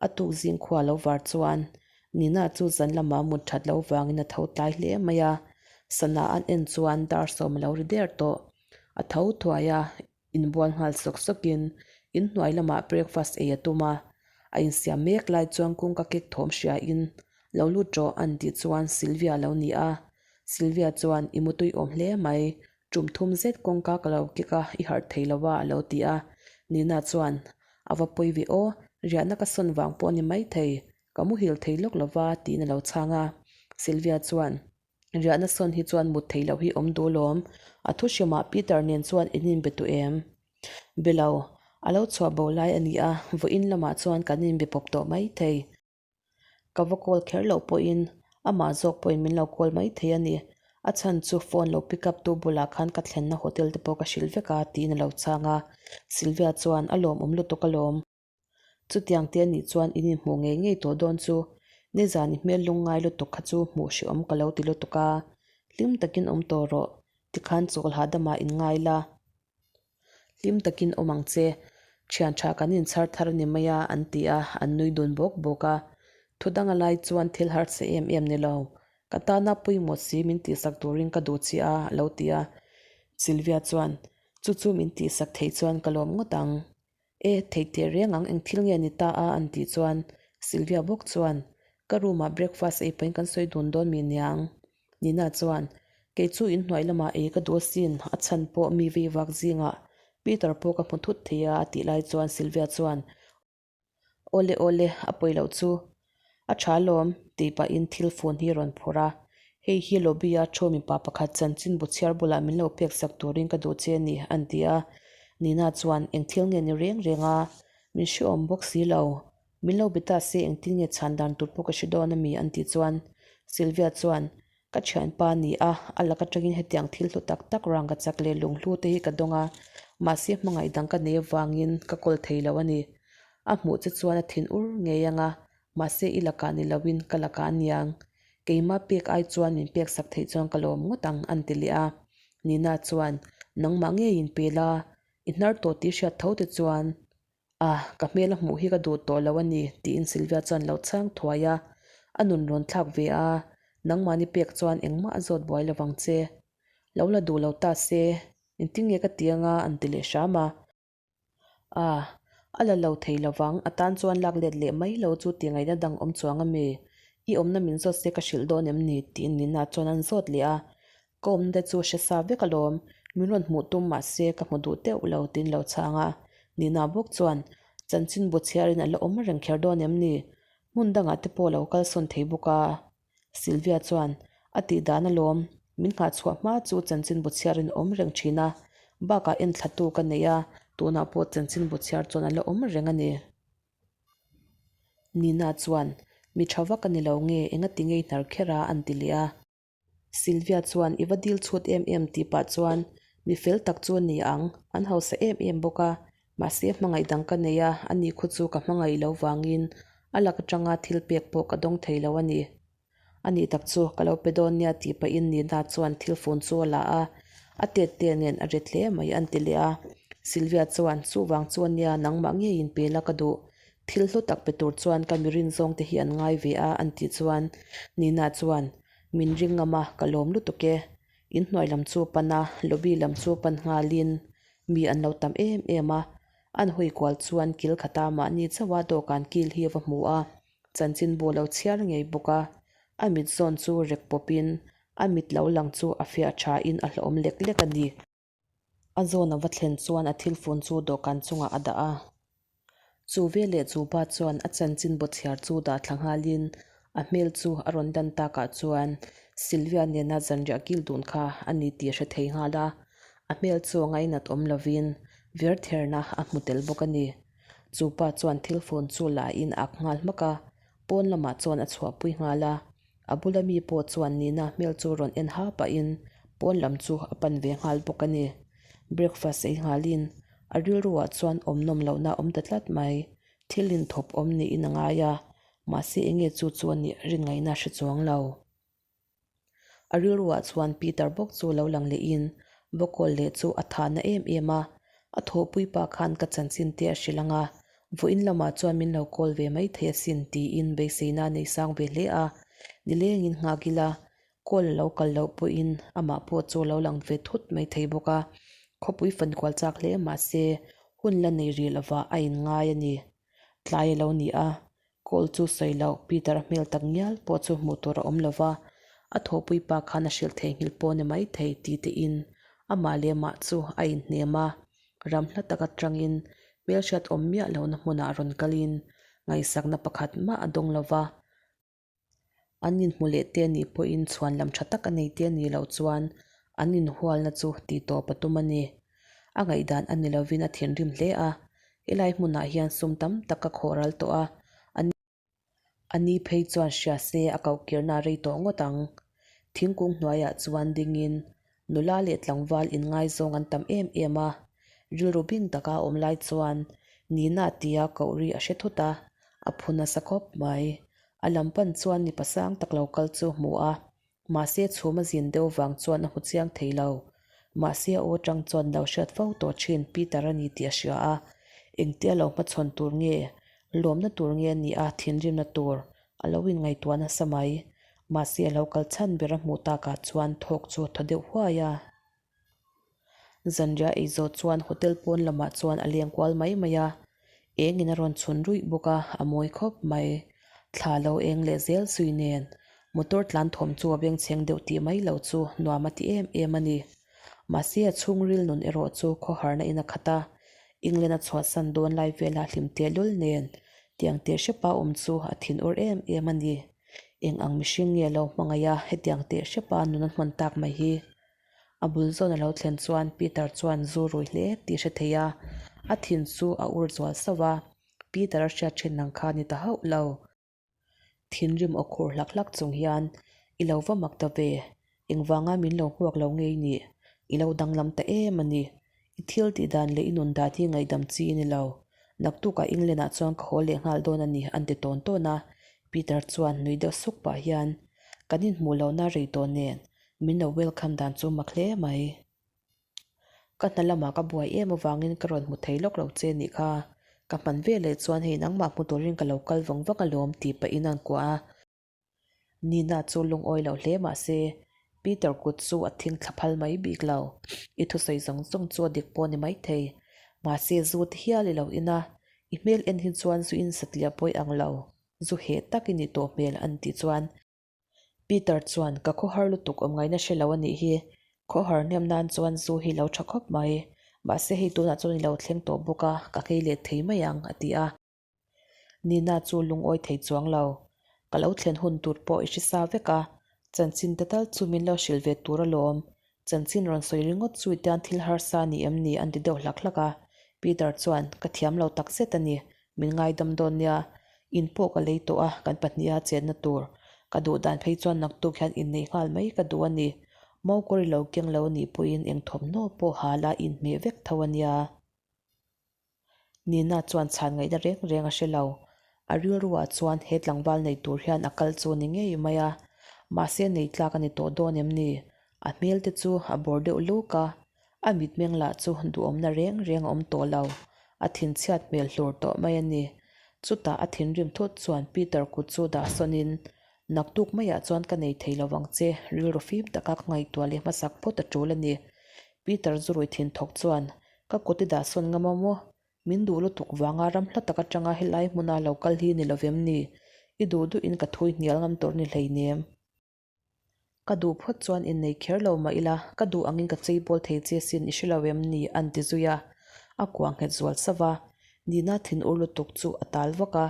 a tuk zing khua lo var chuan Nina chu zan lama mut that lo vangin a tho tlai hle mai a, sana an en chuan dar sawm a lo ri der tawh. A tho thuai a, inbual nghal sawk sawkin inhnuai lamah breakfast ei a tum a, a insiam mek lai chuan kawngka kek thawm hriain lo lut rawh an tih chuan Sylvia a lo ni a, Sylvia chuan i mutui awm hle mai, Tum thum zet kawngka ka lo kik a, i harh thei lo a, a lo ti a. Nina chuan, A va pawi ve aw, riahna ka sawn vang pawh a ni maithei, ka muhil thei lawk lo va, tiin a lo chhang a. Sylvia chuan, Riahna sawn hi chuan mut thei loh hi awm duh lawm, a thu hrimah Peter nen chuan in inbe duh em? Be lo, a lo chhuah bo lai a ni a, vawiin lamah chuan kan inbe pawp tawh maithei. Ka va call kher loh pawhin amah zawk pawhin min lo call mai thei a ni. A chhan chu phone lo pick up tu bulah khan ka thlenna hotel te pawh ka hrilh vek a tiin a lo chhang a. Sylvia chuan a lawmawm lutuk alawm. Chutiang te anih chuan in inhmuh ngei ngei tawh dawn chu nizan i hmel lungngai lutuk kha chu hmuh hrehawm ka lo ti lutuk a. Hlim takin awm tawh rawh. Tikhan chawl hahdamah inngai la. Hlim takin awm ang che, thian tha kan inchhar thar a ni mai a, an ti a, an nui dun bawk bawk a. Thu danga lai chuan thil harsa em em ni lo, ka tana pawimawh si min tihsak turin ka duh che a, a lo ti a. Sylvia chuan, Chu chu min tihsak theih chuan ka lawm ngawt ang. E, theih teh reng ang, eng thil nge ni ta a? an tih chuan Sylvia bawk chuan, Ka room ah breakfast ei pahin kan sawi dun dawn mi niang? Nina chuan, Kei chu inhnuai lamah ei ka duh asin, a chhan pawh mi vei vak zingah Peter pawh ka hmu thut thei a a tih lai chuan Sylvia chuan, Awle awle, a pawi loh chu. A tha alawm, tih pahin thil phone hi a rawn phawrh a. Hei hi lobby-a thu mipa pakhat chanchin bu chhiar bulah min lo pek sak turin ka duh che a ni, an ti a. Nina chuan, Eng thil nge ni reng reng a? Min hrehawm bawk si lo. Min lo be ta se engtin nge chhan dan tur pawh ka hre dawn a mi? an tih chuan Sylvia chuan, Ka thianpa a ni a, a lak atangin hetiang thil hlu tak tak rang ka chak leh lunghlu te hi ka dawng a, mahse hmangaih dang ka nei avangin ka kawl thei lo a ni. A hmuh che chuan a thin ur ngei ang a, mahse i lakah ni loin ka lakah a niang. Keimah pek ai chuan min pek sak theih chuan ka lawm ngawt ang, an ti leh a. Nina chuan, Nangmah ngeiin pe la, i hnar tawh tih hriat tho te chuan A, ka hmel a hmuh hi ka duh tawh lo a ni, tiin Sylvia chuan lo chhang thuai a. A nun rawn thlak ve a, nangmahni pek chuan engmah a zawt buai lovang che. Lo la duh lo ta se, engtin nge ka ti anga an ti leh hram a. A, a la lo thei lovang, a tan chuan lak let leh mai lo chu ti ngaihna dang awm chuang a mi. I awmna min zawt se ka hrilh dawn em ni? tiin Nina chuan an zawt leh a. Ka awmna te chu hre sa vek alawm, min rawn hmuh tum mahse ka hmu duh teuh lo tiin lo chhang a. Nina bawk chuan, Chanchin bu chhiarin a la awm reng kher dawn em ni? Hmun dangah te pawh a lo kalsawn thei bawk a. Sylvia chuan, A tih dan alawm, min nghah chhuah hma chu chanchinbu chhiarin a awm reng thin a, bakah enthlatu ka nei a, tunah pawh chanchinbu chhiar chuan a la awm reng a ni. Nina chuan, Mi tha vak a ni lo nge, engati ngei hnar kher a? an ti leh a. Sylvia chuan i va dil chhut em em tih pah chuan mi fel tak chu a ni ang, an hausa em em bawk a, mahse hmangaih dang ka nei a, ani khu chu ka hmangaih lo vangin a lak atanga thil pek pawh ka dawng thei lo a ni. A nih tak chu ka lo pe dawn nia tih pahin Nina chuan thil fun chu a la a, a tet te nen a ret hle mai an ti leh a. Sylvia chuan chuvang chu a nia nangmah ngeiin pe la ka duh, thil hlu tak pe tur chuan ka mi rin zawng te hi an ngai ve a an tih chuan Nina chuan Min ring ngam a, ka lawm lutuk e. Inhnuai lam chu pan a, lobby lam chu pan nghalin mi an lo tam em em a. An hawi kual chuan kil khata mahni chauha dawhkan kil hi a va hmu a, chanchinbu a lo chhiar ngei bawk a. A mit zawn chu rek pawpin a mit lo lang chu a fiah thain a hlawhawm lek lek a ni. A zawn a va thlen chuan a thil fun chu dawhkan chungah a dah a. Chu veleh chu pa chuan a chanchin bawchhiar chu dah thla nghalin a hmel chu a rawn dan takah chuan Sylvia nena zanriah kil dun kha a ni tih a hre thei nghal a. A hmel chu a ngainat awm lovin virtherna a hmu tel bawk a ni. Chu pa chuan thil fun chu la in a ak nghal hmak a, pawn lamah chuan a chhuahpui nghal a. A bula mi pawh chuan Nina hmel chu rawn en ha pahin pawn lam chu a pan ve nghal bawk a ni. Breakfast ei nghalin a rilruah chuan awm nawm lohna a awm ta tlat mai. Thil inthawp awm niin a ngai a, mahse enge chu chu a nih rin ngaihna a hre chuang lo. A rilruah chuan Peter bawk chu lo lang lehin Bawkawl leh chu a tha na em em a, a thawhpui pa khan ka chanchin te a hrilh ang a, vawiin lamah chuan min lo call ve mai thei asin tiin beiseina a nei sang ve hle a, nilengin nghak ila call a lo kal loh pawhin amah pawh chu a lo lang ve thut mai thei bawk a, khawpui fan kual chak hle mahse hun la nei rih lovah a inngai a ni. Tlai a lo ni a, Call chu sawi loh, Peter a hmel tak ngial pawh chu hmuh tur a awm lo va, a thawhpui pa khan a hrilh theihnghilh pawh ni mai thei ti tein amah leh mah chu a inhnem a. Ram hla tak atangin hmelhriat awm miah lohna hmunah rawn kalin ngaihsakna pakhat mah a dawng lo va. An inhmu leh te anih pawhin chhuan lam tha tak a nei te anih loh chuan an inhualna chu tihtawp a tum a ni. A ngaihdan a ni lovin a thinrim hle a, helai hmunah hian sum tam tak ka khawh ral tawh a, a ni phei chuan hria se a koh kirna a rei tawh ngawt ang. Thingkung hnuaiah chuan dingin nula leh tlangval inngaizawng an tam em em a, rilru bing taka a awm lai chuan Nina tia koh ri a hre thut a, a phu nasa khawp mai. A lam pan chuan mipa sang tak lo kal chu a hmu a, Mahse chhum a zin deuh vang chuan a hmu chiang thei lo. Mahse a aw tang chuan lo hriat fo tawh thin Peter a ni tih a hria a, engtia lo hmachhawn tur nge, lawmna tur nge a nih a thinrimna tur a lo inngaihtuah nasa mai. Mahse a lo kal chhan ber a hmuh takah chuan thawk chu a thaw deuh huai a. Zanriah ei zawh chuan hotel pawn lamah chuan a leng kual mai mai a, eng in a rawn chhun ruih bawk a, a mawi khawp mai. Thla lo eng leh zel zui nen motor tlan thawm chu a bengchheng deuh tih mai lo chu nuam a ti em em a ni. Mahse a chhungril nun erawh chu khawharna in a khat a, England a chhuahsan dawn lai vela hlim tehlul nen tiang teh hrepa awm chu a thinur em em a ni. Eng ang mihring nge lo hmangaih a hetiang teh hrepa nun a hman tak mai hi? A bul zawn a lo thlen chuan Peter chuan zu rui hle tih hre thei a, a thin chu a ur zual sauh a, Peter a hriat thin ang kha ni ta hauh lo. Thinrim aw khur hlak hlak chung hian, I lo va mak ta ve, engvanga min lo hmuak lo ngei nih, i lo danglam ta em a ni. I thil tih dan leh i nun dan hi ngaihdam chi i ni lo. Naktukah England-ah chuan ka haw leh nghal dawn a ni, an ti tawn tawn a. Peter chuan nui deuh suk pah hian, Kan inhmuh lohna rei tawh nen, min lo welcome dan chu mak hle mai. Ka hna lamah ka buai em avangin ka rawn hmu thei lawk lo che nih kha. Ka hman veleh chuan hei nangmah hmu turin ka lo kal vawng vang alawm tih pahin an kuah a. Nina chu lungawi lo hle mah se, Peter kut chu a thing thla phal mai bik lo. I thusawi zawng zawng chu a dik pawh ni maithei. Mahse zu te hial i lo in a, i hmel en hi chuan zu in satliah pawi ang lo, zu heh tak i nih tawh hmel an tih chuan. Peter chuan, Ka khawhar lutuk awm ngaihna hre lo a nih hi. Khawhar hnem nan chuan zu hi lo tha khawp mai. Mahse hei tunah chuan i lo thleng tawh bawk a, ka nghei let thei mai ang, a ti a. Nina chu lungawi thei chuang lo. Ka lo thlen hun tur pawh i hre sa vek a, chanchin te tal chu min lo hrilh ve tur alawm. Chanchin rawn sawi ringawt chu i tan thil harsa ni em ni an ti deuh hlak hlak a. Peter chuan, Ka thiam lo tak zet a ni, min ngaidam dawn nia. In pawh ka lei tawh a, kan pahniha chenna tur. Ka duh dan phei chuan naktuk hian inneih nghal mai ka duh a ni. Mawkawr i lo keng lo nih pawhin eng thawmhnaw pawh ha la inhmeh vek tho a nia. Nina chuan chhan ngaihna reng reng a hre lo. A rilruah chuan he tlangval nei tur hian a kal chu ni ngei mai a. Mahse nei tlak a ni tawh dawn em ni? A hmel te chu a bawr deuh luk a. A mitmeng lah chu duhawmna reng reng a awm tawh lo. A thinchhiat hmel hlur tawh mai a ni. Chutah a thinrim thut chuan Peter kut chu dah sawnin, Naktuk maiah chuan ka nei thei lo vang che, rilru fim taka ka ngaihtuah leh hmasak phawt a tul a ni. Peter zurui thin thawk chuan, Ka kut i dah sawn ngam a maw? Min duh lutuk vanga ram hla tak atanga helai hmuna lo kal hi ni lovem ni? I duh duhin ka thui hnial ngam tur ni hleinem. Ka duh phawt chuan innei kher lo mah ila, ka duh angin ka chei bawl thei che sin i hre lo em ni? an ti zui a. A kuah nghet zual sauh a. Nina thin ur lutuk chu a tal vak a.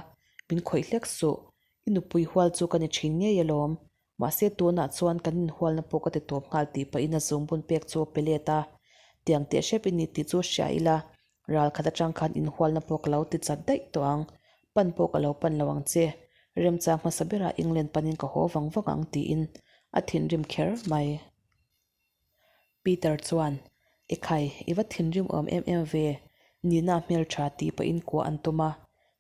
Min khawih hlek suh. I nupui hual chu ka ni thin ngei alawm. Mahse tunah chuan kan inhualna pawh ka ti tawp nghal tih pahin a zungbun pek chu a pe let a. Tiang teh hrep i ni tih chu hria ila, ral khat atang khan inhualna pawh ka lo ti chat daih tawh ang. Pan pawh ka lo pan lo ang che. Remchang hmasa berah England panin ka haw vang vang ang tiin a thinrim kher mai. Peter chuan, Ekhai, i va thinrim awm em em ve, Nina hmeltha tih pahin kuah an tum a,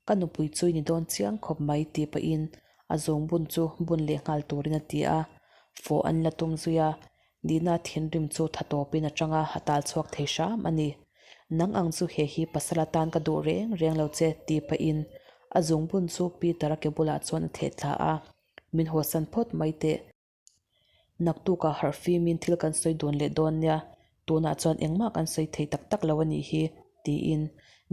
ka nupui chu i ni dawn chiang khawp mai tih pahin a zungbun chu bun leh nghal turin a ti a, fawh an la tum zui a, Nina thinrim chu tha tawpin a tang a, a tal chhuak thei hram a ni. Nang ang chu he hi pasal atan ka duh reng reng lo che tih pahin a zungbun chu Peter-a ke bulah chuan a theh thla a, Min hawsan phawt mai teh. Naktukah harh fimin thil kan sawi dun leh dawn nia, tunah chuan engmah kan sawi thei tak tak lo a nih hi, tiin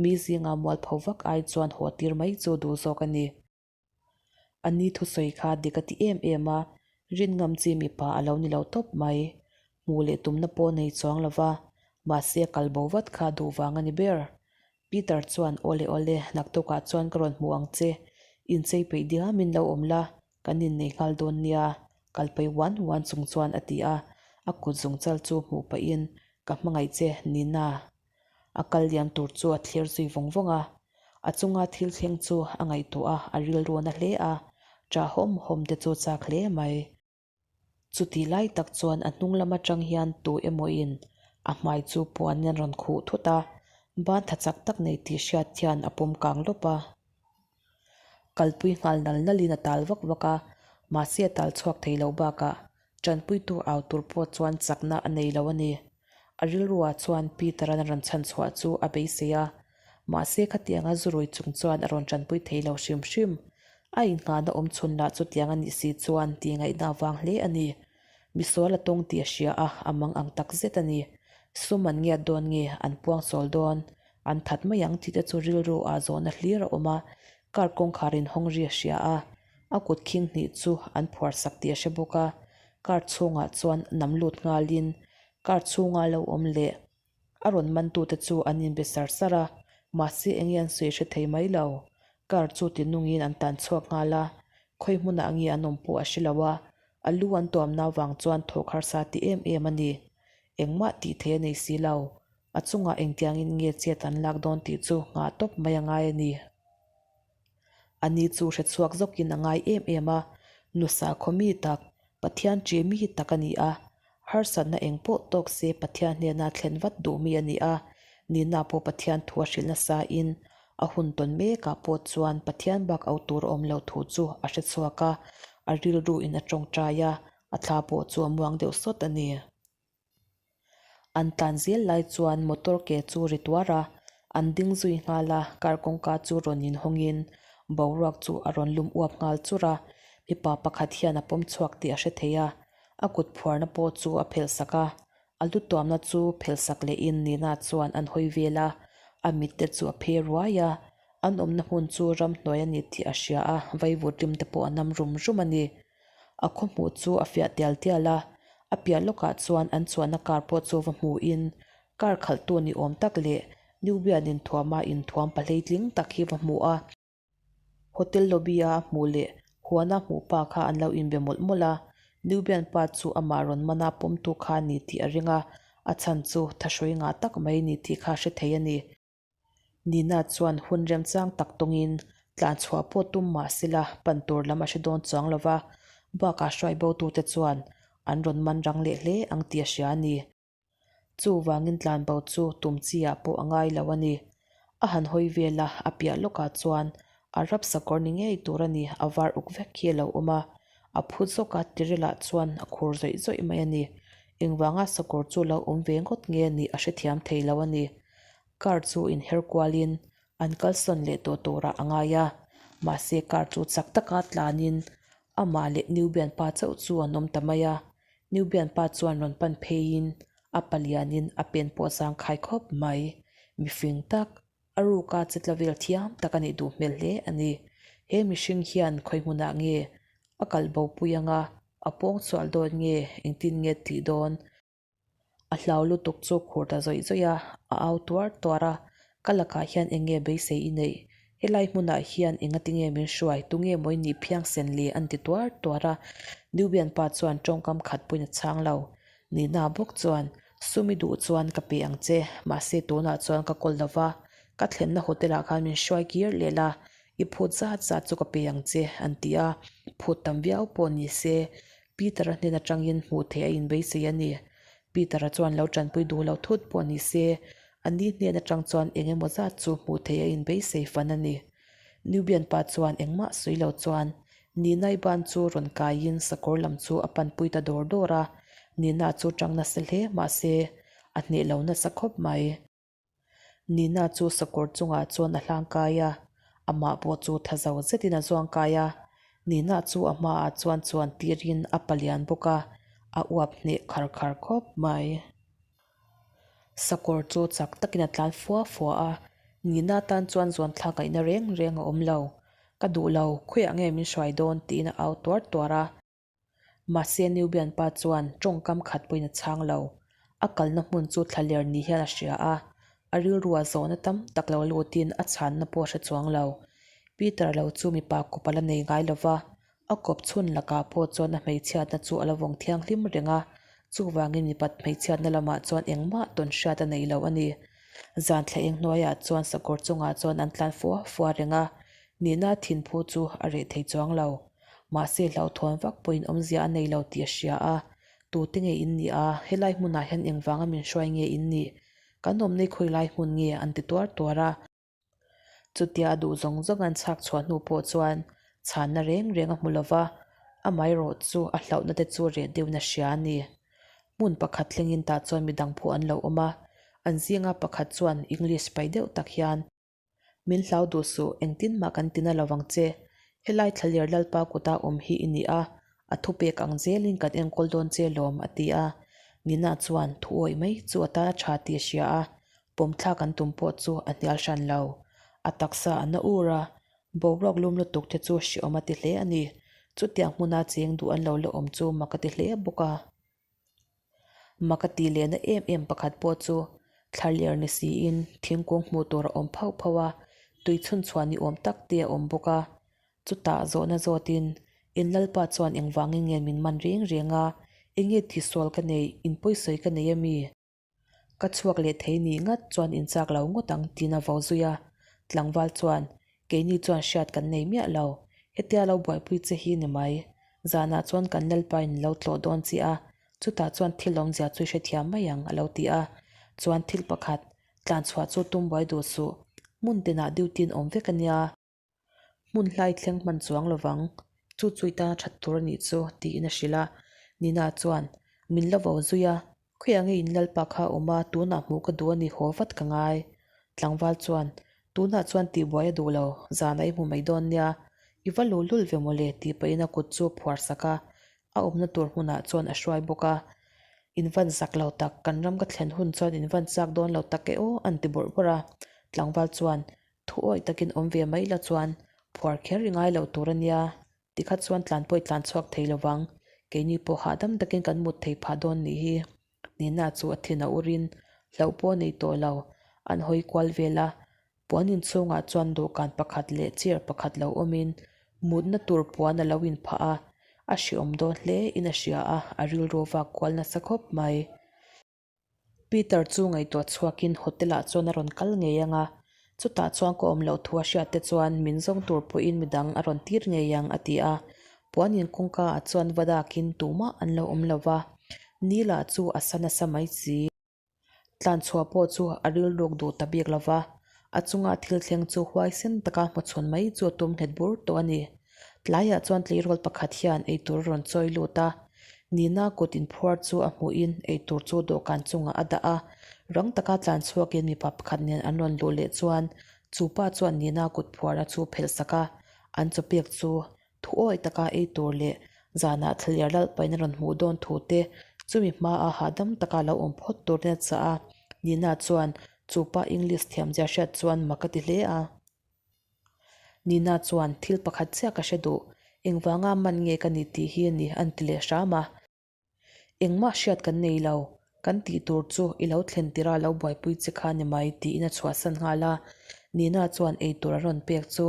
mi zinga mualpho vak ai chuan haw tir mai chu duh zawk a ni. A ni thusawi kha dik a ti em em a, rin ngam chi mipa a lo ni lo tawp mai. Hmuh leh tumna pawh nei chuang lo va, mahse a kal bo vat kha duh vang a ni ber. Peter chuan, Awle awle, naktukah chuan ka rawn hmu ang che, inchei peih diamin lo awm la, Kan innei nghal dawn nia, kalpai uan uan chung chuan a ti a, a kut zungchal chu hmuh pahin, Ka hmangaih che, Nina. A kal liam tur chu a thlir zui vawng vawng a. A chunga thil thleng chu a ngaihtuah a, a rilru na hle a, ṭah hawm hawm te chu chak hle mai. Chuti lai tak chuan a hnung lam atang hian tu emawin a hmai chu puan in rawn khuh thut a, ban tha chak tak nei tih hriat hian a pawm kang lawp a. Kalpui nghal nal nalin a tal vak vak a, mahse a tal chhuak thei lo bakah tanpuitu au tur pawh chuan chakna a nei lo a ni. A rilruah chuan Peter-a'n a rawn chhan chhuah chu a beisei a, mahse khatianga zurui chung chuan a rawn tanpui thei lo hrim hrim. A innghahna awm chhun lah chutiang a nih si chuan tih ngaihna avang hle a ni. Misual a tawng tih a hria a, a mang ang tak zet a ni. Sum an ngiat dawn nge, an puang sawl dawn? An that mai ang tih te chu rilru ah zawhna hlir a awm a, car kawngkhar in hawng ri a hria a, a kut khing hnih chu an phuar sak tih a hre bawk a, car chhungah chuan nam lut nghalin car chhunga lo awm leh a rawn man tute chu an inbe sar sar a, mahse enge an sawi hre thei mai lo. Car chu ti nungin an tan chhuak nghal a, khawi hmunah nge an awm pawh a hre lo a, a lu an tuamna vang chuan thawk harsa ti em em a ni. Engmah tih thei a nei si lo. A chungah engtiangin nge chet an lak dawn tih chu nghah tawp mai a ngai a ni. A ni chu hre chhuak zawkin a ngai em em a, nusa khaw mi tak, Pathian ṭi mi tak a ni a, harsatna eng pawh tawk se Pathian hnena thlen vat duh mi a ni a, Nina pawh Pathian thu a hrilh nasain a hun tawn mekah pawh chuan Pathian bak au tur a awm lo thu chu a hre chhuak a, a rilruin a tawngtai a, a thla pawh chu a muang deuh sawt a ni. An tlan zel lai chuan motor ke chu ri tuar a, an ding zui nghal a, car kawngka chu rawn inhawngin boruak chu a rawn lum uap nghal chur a, mipa pakhat hian a pawm chhuak tih a hre thei a, a kut phuarna pawh chu a phelh sak a, a lu tuamna chu phelh sak lehin Nina chuan an hawi vel a, a mit te chu a phe ruai a, an awmna hmun chu ramhnuai a ni tih a hria a, vaivut rim te pawh a nam rum rum a ni. A khaw hmuh chu a fiah tial tial a, a piah lawkah chuan an chuanna car pawh chu va hmuhin car khalhtu ni awm tak leh Nubian inthuama inthuam pahleitling tak hi va hmu a. Hotel lobby a a hmuh leh huana hmuh pa kha an lo inbe mawlh mawlh a, Nubian pa chu amah rawn mana pawmtu kha a ni tih a ring a, a chhan chu thahrui ngah tak mai ni tih kha a hre thei a ni. Nina chuan hun remchang tak tawngin tlan chhuah pawh tum mah sela pan tur lam a hre dawn chuang lo va, bakah hruai botute chuan an rawn man rang leh hle ang tih a hria a ni. Chuvangin tlanbo chu tum chi ah pawh a ngai lo a ni. A han hawi vel a, a piah lawkah chuan Arab sakawr ni ngei tur a ni, a var uk vek hi a lo awm a. A phu zawk a, tirilah chuan a khur zawih zawih mai a ni. Engvanga sakawr chu lo awm ve ngawt nge nih a hrethiam thei lo a ni. Car chu inher kualin an kalsawn leh tawh turah a ngai a, mahse car chu chak taka tlanin amah leh Nubian pa chauh chu an awm ta mai a. Nubian pa chuan rawn pan pheiin a palianin a pen pawh zangkhai khawp mai. Mifing tak, a ruka che tla vel thiam tak a nih duh hmel hle a ni. He mihring hian khawi hmunah nge a kal bo pui anga a pawng chhuah dawn nge engtin nge tih dawn? A hlau lutuk chu khur ta zawih zawih a, a au tuar tuar a, Ka lakah hian eng nge beisei i neih? Helai hmunah hian engati nge min hruai? Tunge maw i nih phiangsen le? an ti tuar tuar a. Nubian pa chuan tawngkam khat pawhin a chhang lo. Nina bawk chuan, Sum i duh chuan ka pe ang che, mahse tunah chuan ka kawl lo va, ka thlenna hotel ah khan min hruai kir leh la, i phut zat zat chu ka pe ang che, an ti a. Phut tam viau pawh ni se, Peter-a hnen atangin hmuh theih a inbeisei a ni. Peter-a chuan lo tanpui duh lo thut pawh ni se, a ni hnen atang chuan eng emaw zat chu hmuh theih a inbeisei fan a ni. Nubian pa chuan engmah sawi lo chuan Nina-i ban chu rawn kaiin sakawr lam chu a panpui ta dawr dawr a, Nina chu tang nasa hle mahse a hneh lo nasa khawp mai. Nina chu sakawr chungah chuan a hlang kai a, amah pawh chu tha zo zetin a zuang kai a. Nina chu a hmaah chuan chuan tirin a palian bawk a, a uap hneh khar khar khawp mai. Sakawr chu chak takin a tlan fua fua a, Nina tan chuan zuan thlak ngaihna reng reng a awm lo. Ka duh lo, khawiah nge min hruai dawn? tiin a au tuar tuar a. Mahse Nubian pa chuan tawngkam khat pawhin a chhang lo. A kalna hmun chu thlaler ni hian a hria a, a rilruah zawhna tam tak lo lutin a chhanna pawh a hre chuang lo. Peter lo chu mipa kawp a la nei ngai lo va, a kawp chhun lakah pawh chuan a hmeichhiatna chu a la vawng thianghlim reng a, chuvangin mipat hmeichhiatna lamah chuan engmah tawn hriat a nei lo a ni. Zan thla eng hnuaiah chuan sakawr chungah chuan an tlan fua fua reng a, nihna thinphu chu a reh thei chuang lo. Mahse hlauhthawn vak pawhin awmzia a nei lo tih a hria a, Tute nge in nih a, helai hmunah hian engvanga min hruai nge in nih? Kan awmna i khawi lai hmun nge? an ti tuar tuar a. Chutia a duh zawng zawng an chhak chhuah hnu pawh chuan chhanna reng reng a hmu lo va, amaherawh chu a hlauhna te chu reh deuhin a hria a ni. Hmun pakhat thlengin tah chuan midang pawh an lo awm a, an zinga pakhat chuan English pai deuh tak hian, Min hlau duh suh, engtin mah kan tina lo vang che. Helai thlaler Lalpa kuta awm hi i ni a, a thupek ang zelin kan enkawl dawn che lawm, a ti a. Nina chuan thu awih mai chu a tan a tha tih a hria a, pawmthlak an tum pawh chu a hnial hran lo. A taksa a na ur a, boruak lum lutuk te chu hreawm a ti hle a ni. Chutiang hmuna cheng duh an lo la awm chu mak a ti hle bawk a. Mak a tih lehna em em pakhat pawh chu thlaler ni siin thingkung hmuh tur a awm phauh phauh a, tui chhun chhuah ni awm tak te a awm bawk a. Chutah zawhna zawtin, In Lalpa chuan engvangin nge min man reng reng a, enge tihsual ka neih, in pawisawi ka nei ami? Ka chhuak leh thei nih ngat chuan in chak lo ngawt ang tiin a vo zui a. Tlangval chuan, Keini chuan hriat kan nei miah lo. Hetia lo buaipui che hi ni mai. Zanah chuan kan Lalpa in lo tlawh dawn che a, chutah chuan thil awmzia chu i hrethiam mai ang a lo ti a. Chuan thil pakhat, tlanchhuah chu tum buai duh suh. Hmun tinah duty in awm vek a nia. Hmun hlai thleng hman chuang lovang, chu chu i tana that tur a nih chu, tiin a hrilh a. Nina chuan, Min la vo zui a, khawiah nge in Lalpa kha a awm a, tunah hmuh ka duh a ni, haw vat ka ngai. Tlangval chuan, Tunah chuan tihbuai a duh lo, zanah i hmu mai dawn nia, i va luh lul ve mawle, tih pahin a kut chu a phuar sak a, a awmna tur hmunah chuan a hruai bawk a. In van zak lo tak, kan ram ka thlen hun chuan in van chak dawn lo tak e aw, an ti bawrh bawrh a. Tlangval chuan, Thu awih takin awm ve mai la chuan phuar kher i ngai lo tur a nia, tikha chuan tlan pawh i tlan chhuak thei lo vang, keini pawh hahdam takin kan mut thei phah dawn nih hi. Nina chu a thin a urin hlauh pawh a nei tawh lo, an hawi kual vel a. Puan inchhungah chuan dawhkan pakhat leh chair pakhat lo awmin mutna tur puan a lo inphah a, a hreawm dawn hle in a hria a, a rilru vak kual nasa khawp mai. Peter chu ngaihtuah chhuakin hotel ah chuan a rawn kal ngei ang a, chutah chuan ka awm loh thu a hriat te chuan min zawng tur pawhin midang a rawn tir ngei ang a ti a, puan in kawngka ah chuan va dakin tumah an lo awm lo va, Neil-a chu a sa nasa mai si. Tlanchhuah pawh chu a rilruk duh ta bik lo va, a chunga thil thleng chu huaisen taka hmachhawn mai chu a tum nghet bur tawh a ni. Tlaiah chuan tleirawl pakhat hian eitur a rawn chawi lut a, Nina kut inphuar chu a hmuhin eitur chu dawhkan chungah a dah a, rang taka tlan chhuakin mipa pakhat nen an rawn luh leh chuan chu pa chuan Nina kut phuarna chu phelh sak a, an chawpek chu Thu awi taka ei tur leh zanah thlaler lalh pahin a rawn hmuh dawn thu te chumi hmaa hahdam taka lo awm phawt turin a chah a. Nina chuan chu pa English thiamzia hriat chuan mak a ti hle a. Nina chuan thil pakhat chiah ka hre duh, engvanga man nge ka ni tih hi a ni a ti leh hram a. Engmah hriat kan nei lo, kan tih tur chu i lo thlen tirh a lo buaipui che kha ni mai tiin a chhuahsan nghal a. Nina chuan ei tur a rawn pek chu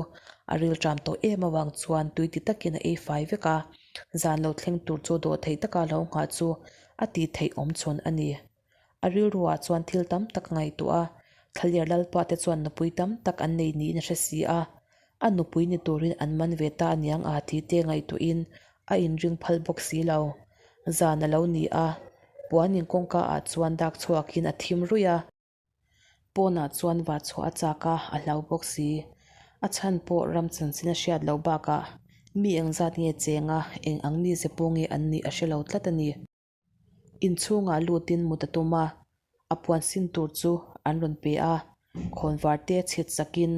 a rilṭam tawh em avang chuan tui ti takin a ei fai vek a, zan lo thleng tur chu dawh theih taka lo nghah chu a tih theih awm chhun a ni. A rilruah chuan thil tam tak a ngaihtuah a, Thlaler Lalpa te chuan nupui tam tak an nei niin a hre si a, a nupui ni turin an man ve ta aniang a tih te ngaihtuahin a inring phal bawk si lo. Zan a lo ni a, puanin kawngka ah chuan dak chhuakin a thim ruih a. Pawnah chuan va chhuah a chak a, a hlau bawk si. A chhan pawh ram chanchin a hriat loh bakah mi engzat nge cheng a, eng ang mize pawh nge an nih a hre lo tlat a ni. Inchhungah lutin mut a tum a, a puan sin tur chu an rawn pe a, khawnvar te chhit sakin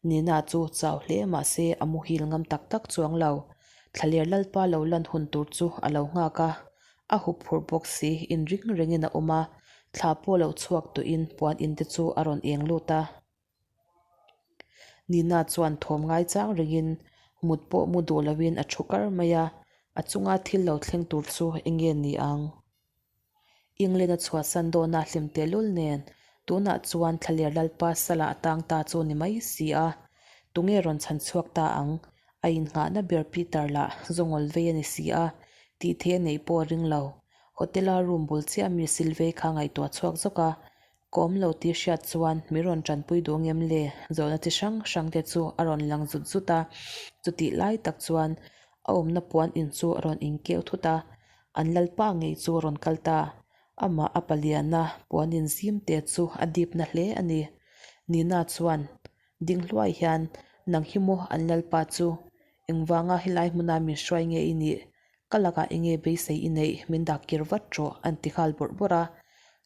Nina chu chau hle mahse a muhil ngam tak tak chuang lo. Thlaler Lalpa lo lan hun tur chu a lo nghak a, a hup phurh bawk si inring rengin a awm a, thla pawh lo chhuak tawhin puan in te chu a rawn eng lut a. Nina chuan thawm ngai chang rengin mut pawh mu duh loin a thu kar mai a, a chunga thil lo thleng tur chu eng nge ni ang? England a chhuahsan dawna hlim tehlul nen tunah chuan Thlaler Lalpa salah a tang ta chu ni mai si a, tunge rawn chhan chhuak ta ang? A innghahna ber Peter lah zawngawl vei a ni si a, tih theih a neih pawh a ring lo. Hotel-a room bul chiah mi Sylvie kha ngaihtuah chhuak zawk a, Ka awm lo tih hriat chuan min rawn tanpui duh ngem le? Zawhna chi hrang hrang te chu a rawn lang zut zut a, chutih lai tak chuan a awmna puan in chu a rawn inkeu thut a, an lalpa ngei chu a rawn kal ta. Amah a paliana puan in zim te chu a dip na hle a ni. Nina chuan ding hluai hian, Nang hi maw an lalpa chu? Engvanga helai hmuna min hruai nge i nih? Ka lakah enge beisei i neih min dak kir vat rawh an ti nghal bawrh bawrh a.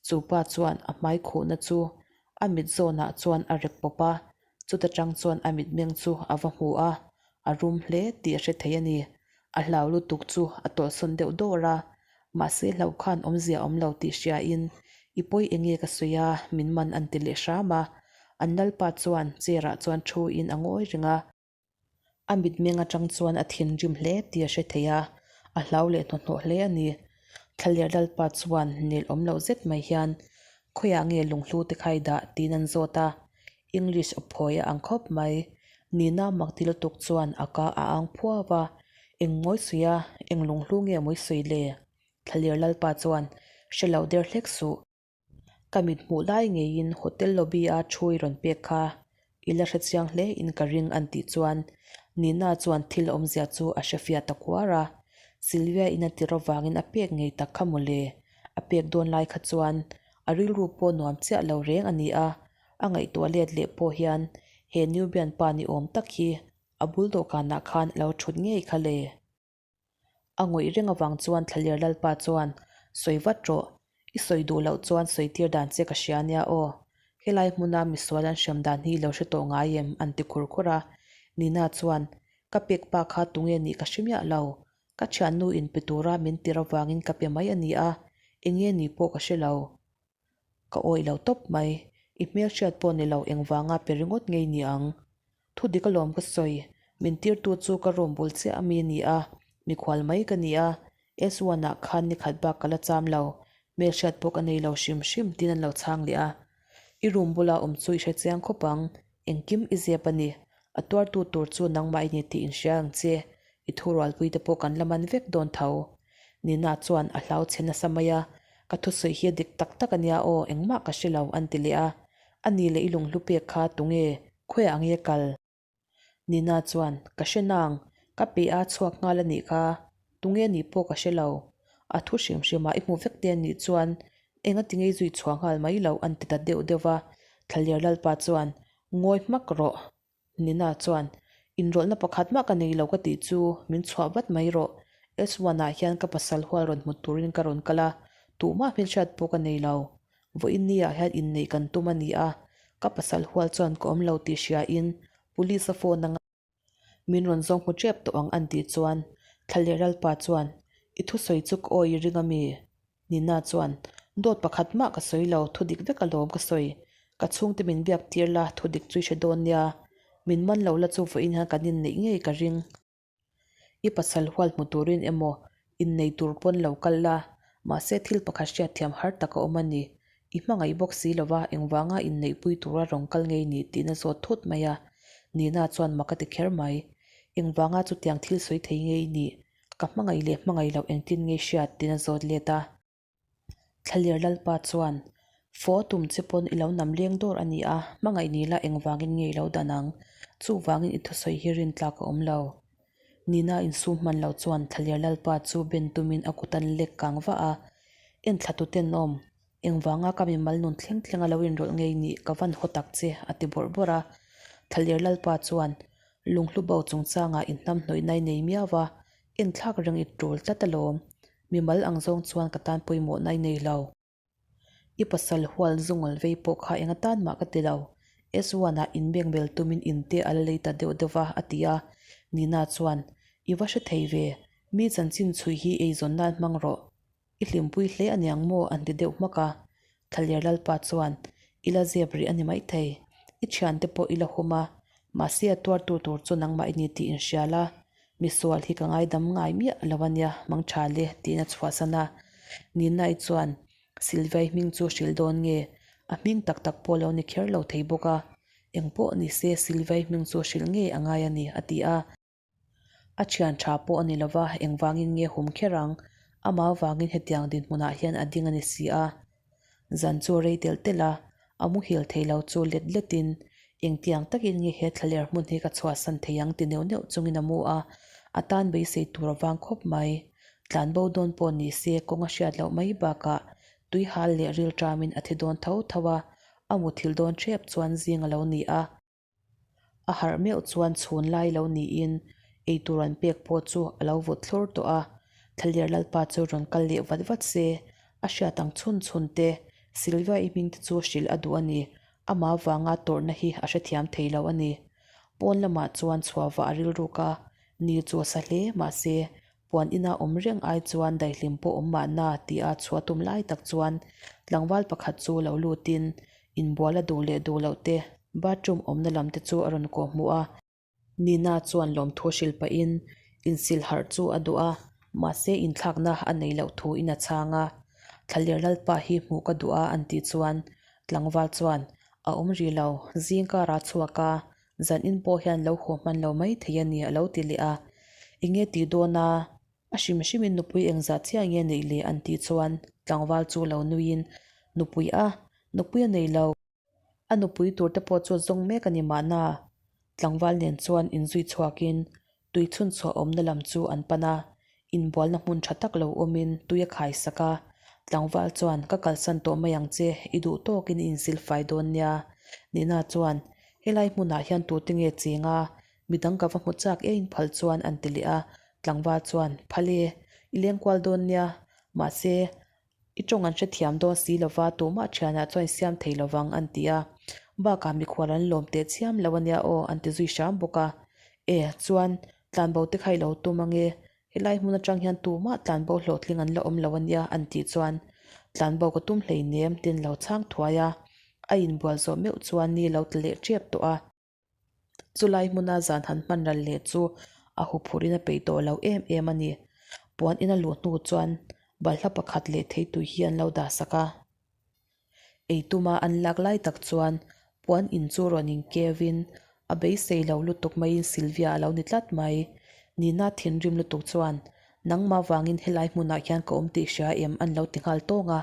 Chu pa chuan a hmai khuhna chu a mit zawnah chuan a rek pawp a, chuta tang chuan a mitmeng chu a va hmu a, a rum hle tih a hre thei a ni. A hlau lutuk chu a tawlhsawn deuh dawr a, mahse hlauh khan awmzia awm lo tih hriain i pawi enge ka sawi a min man an ti leh hram a. An lalpa chuan chair ah chuan thu in a ngawi reng a. A mitmeng atang chuan a thinrim hle tih a hre thei a, a hlau leh hnawhhnawh hle a ni. Thlaler Lalpa chuan nel awm loh zet mai hian, Khawiah nge lunghlu te kha i dah? tiin an zawt a. English a phawi a ang khawp mai. Nina mak ti lutuk chuan a ka a ang phuau a, Eng mawi sawi a, eng lunghlu nge mawi sawi le? Thlaler Lalpa chuan, Hre lo der hlek suh. Ka mit hmuh lai ngeiin hotel lobby a thu i rawn pek kha i la hrechiang hle in ka ring an tih chuan Nina chuan thil awmzia chu a hre fiah ta kuar a. Sylvia in a tir avangin a pek ngei tak kha mawle. A pek dawn lai kha chuan a rilru pawh nuam chiah lo reng a ni a, a ngaihtuah let leh pawh hian he Nubian pa ni awm tak hi a bul dawhkanah khan a lo thut ngei kha le. A ngawih reng avang chuan Thlaler Lalpa chuan, Sawi vat rawh, i sawi duh loh chuan sawi tir dan che ka hria nia aw. Helai hmuna misual an hrem dan hi i lo hre tawh ngai em? an ti khur khur a. Nina chuan, Ka pek pa kha tunge nih ka hre miah lo. Ka thiannu in pe tura min tir avangin ka pe mai a ni a, enge ni pawh ka hre lo. Ka awih lo tawp mai, i hmelhriat pawh ni lo engvanga pe ringawt ngei ni ang. Thu dik alawm ka sawi, min tirtu chu ka room bul chiah ami a ni a, mikhual mai ka ni a, S-one ah khan nikhat bak ka la cham lo, hmelhriat pawh ka nei lo hrim hrim tiin an lo chhang leh a. I room bula awm chu i hre chiang khawp ang. Engkim i zep a ni. A tuartu tur chu nangmah i ni tih inhria ang che. I thurualpuite pawh kan la man vek dawn tho. Nina chuan a hlau chhe nasa mai a, Ka thusawi hi a dik tak tak a nia aw, engmah ka hre lo, an ti leh a. A ni leh i lunghlu pek kha tunge, khawiah nge kal? Nina chuan, Ka hre nang, ka pe a chhuak nghal a nih kha, tunge nih pawh ka hre lo. A thu hrim hrimah i hmu vek te a nih chuan enga ti ngei zui chhuah nghal mai lo an ti ta deuh deuh va. Thlaler Lalpa chuan, Ngawi hmak rawh. Nina chuan, Inrawlhna pakhat mah ka nei lo ka tih chu min chhuah vat mai rawh. S-one-ah hian ka pasal hual rawn hmu turin ka rawn kal a, tuhmah hmelhriat pawh ka nei lo. Vawiin ni-ah hian inneih kan tum a ni a, ka pasal hual chuan ka awm lo tih hriain Police a phone anga min rawn zawng hmu tep tawh ang an tih chuan Thlaler Lalpa chuan I thusawi chu ka awi i ring a mi? Nina chuan Dawt pakhat mah ka sawi lo, thudik vek alawm ka sawi. Ka chhungte min biak tir la, thudik chu i hre dawn nia. Min man lo la chu vawiin hian kan inneih ngei ka ring. I pasal hual hmu turin emaw innei tur pawn lo kal la, mahse thil pakhat hriatthiam har tak a awm a ni. I hmangaih bawk si lova engvanga inneihpui tura rawn kal ngei ni tihna zawt thut mai a. Nina chuan mak a ti kher mai. Engvanga chutiang thil sawi thei ngei nih? Ka hmangaih leh hmangaih loh engtin ngei hriat tihna zawt let a. Thlaler Lalpa chuan, Fo tum che pawn i lo nam leng dawr a ni a, hmangaih ni la engvangin nge i lo dan ang? Chuvangin i thusawi hi rintlak a awm lo. Nina insum hman lo chuan Thlaler Lalpa chu ben tumin a kut an lek kang vah a, Enthla tu tenawm, engvanga ka mimal nun thleng thleng a lo inrawlh ngei nih ka van haw tak che, a ti bawrh bawrh a. Thlaler Lalpa chuan, Lunghlu bo chungchangah inhnamhnawih nai nei miau va, enthlak reng i tul tlat alawm. Mimal ang zawng chuan ka tan pawimawhna i nei lo. I pasal hual zungal vei pawh kha eng atan mah ka ti lo. S-one ah inbeng bel tumin in te a la lei ta deuh deuh va, a ti a. Nina chuan, I va hre thei ve, mi chanchin chhui hi eizawn nan hmang rawh. I hlimpui hle a niang maw? an ti deuh hmak a. Thlaler Lalpa chuan, I la zep rih a ni maithei. I thiante pawh i la hum a, mahse a tuartu tur chu nangmah i ni tih inhria la. Misual hi ka ngaidam ngai miah lo a nia, mangtha le, tiin a chhuahsan a. Ninai chuan Sylvia-i hming chu hrilh dawn nge? A hming tak tak pawh lo ni kher lo thei bawk a. Engpawh ni se Sylvia-i hming chu hrilh ngei a ngai a ni, a ti a. A thian tha pawh a ni lo va, engvangin nge hum kher ang? Amah vangin hetiang dinhmunah hian a ding a ni si a. Zan chu rei telh telh a, a muhil thei lo chu let letin, Engtiang takin nge he thlaler hmun hi ka chhuahsan thei ang ti neuh neuh chungin a mu a, a tan beisei tur a vang khawp mai. Tlanbo dawn pawh ni se kawng a hriat loh mai bakah tuihal leh rilṭamin a thi dawn tho tho a, a muthilh dawn ṭhep chuan zing a lo ni a. A harh meuh chuan chhun lai lo niin eitur an pek pawh chu a lo vawt thlur tawh a, Thlaler Lalpa chu rawn kal leh vat vat se, a hriat ang chhun chhun te, Sylvia-i hming te chu hrilh a duh a ni, amah vanga tawrhna hi a hrethiam thei lo a ni. Pawn lamah chuan chhuah vah a rilruk a, ni chu a sa hle mahse Puan ina awm reng ai chuan daihlim pawh awm mahna tia chhuah tum lai tak chuan tlangval pakhat chu lo lutin inbual a duh leh duh loh te bathroom awmna lam te chu a rawn kawh hmuh a. Nina chuan lawmthu hrilh pahin insil harh chu a duh a, mahse inthlakna a nei loh thu in a chhang a. Thlaler Lalpa hi hmuh ka duh a an tih chuan tlangval chuan a awm rih lo, zing karah chhuak a, Zan in pawh hian lo haw hman lo mai thei a ni a lo ti leh a. Enge tih dawn a? A hrim hrimin nupui engzah chiah nge neih le an tih chuan tlangval chu lo nuiin nupui a, nupui a nei lo. A nupui tur te pawh chu zawng mek a ni mahna. Tlangval nen chuan inzui chhuakin Tui chhunchhuah awmna lam chu an pan a, inbualna hmun tha tak lo awmin tui a khai sak a. Tlangval chuan, Ka kalsan tawh mai ang che, i duh tawkin i insilfai dawn nia. Nina chuan, Helai hmunah hian tute nge cheng a? Midang ka va hmu chak e inphal chuan an ti leh a. Tlangval chuan, Phal e, i lengkual dawn nia. Mahse, I tawng an hrethiam dawn si lova, tumah thianah chuan i siam thei lovang an ti a. Bakah mikhual an lawm teh chiam lo ania aw an ti zui hram bawk a. E, chuan, tlanbo te kha i lo tum ange, helai hmun atang hian tumah tlanbo hlawhtling an la awm lo ania an tih chuan tlanbo ka tum hleinem tin lo chhang thuai a. A inbual zawh meuh chuan ni lo tla leh tep tawh a. Chulai hmuna zan han hman ral leh chu a huphurhin a peih tawh lo em em a ni. Puan ina luh hnu chuan balhla pakhat leh theitui hi an lo dah sak a. Ei tuma an lak lai tak chuan Puan in chu rawn inkeu in a beisei lo lutuk maiin Sylvia a lo ni tlat mai. Nina thinrim lutuk chuan, Nangmah vangin helai hmunah hian ka awm tih hria em? an lo ti nghal tawng a.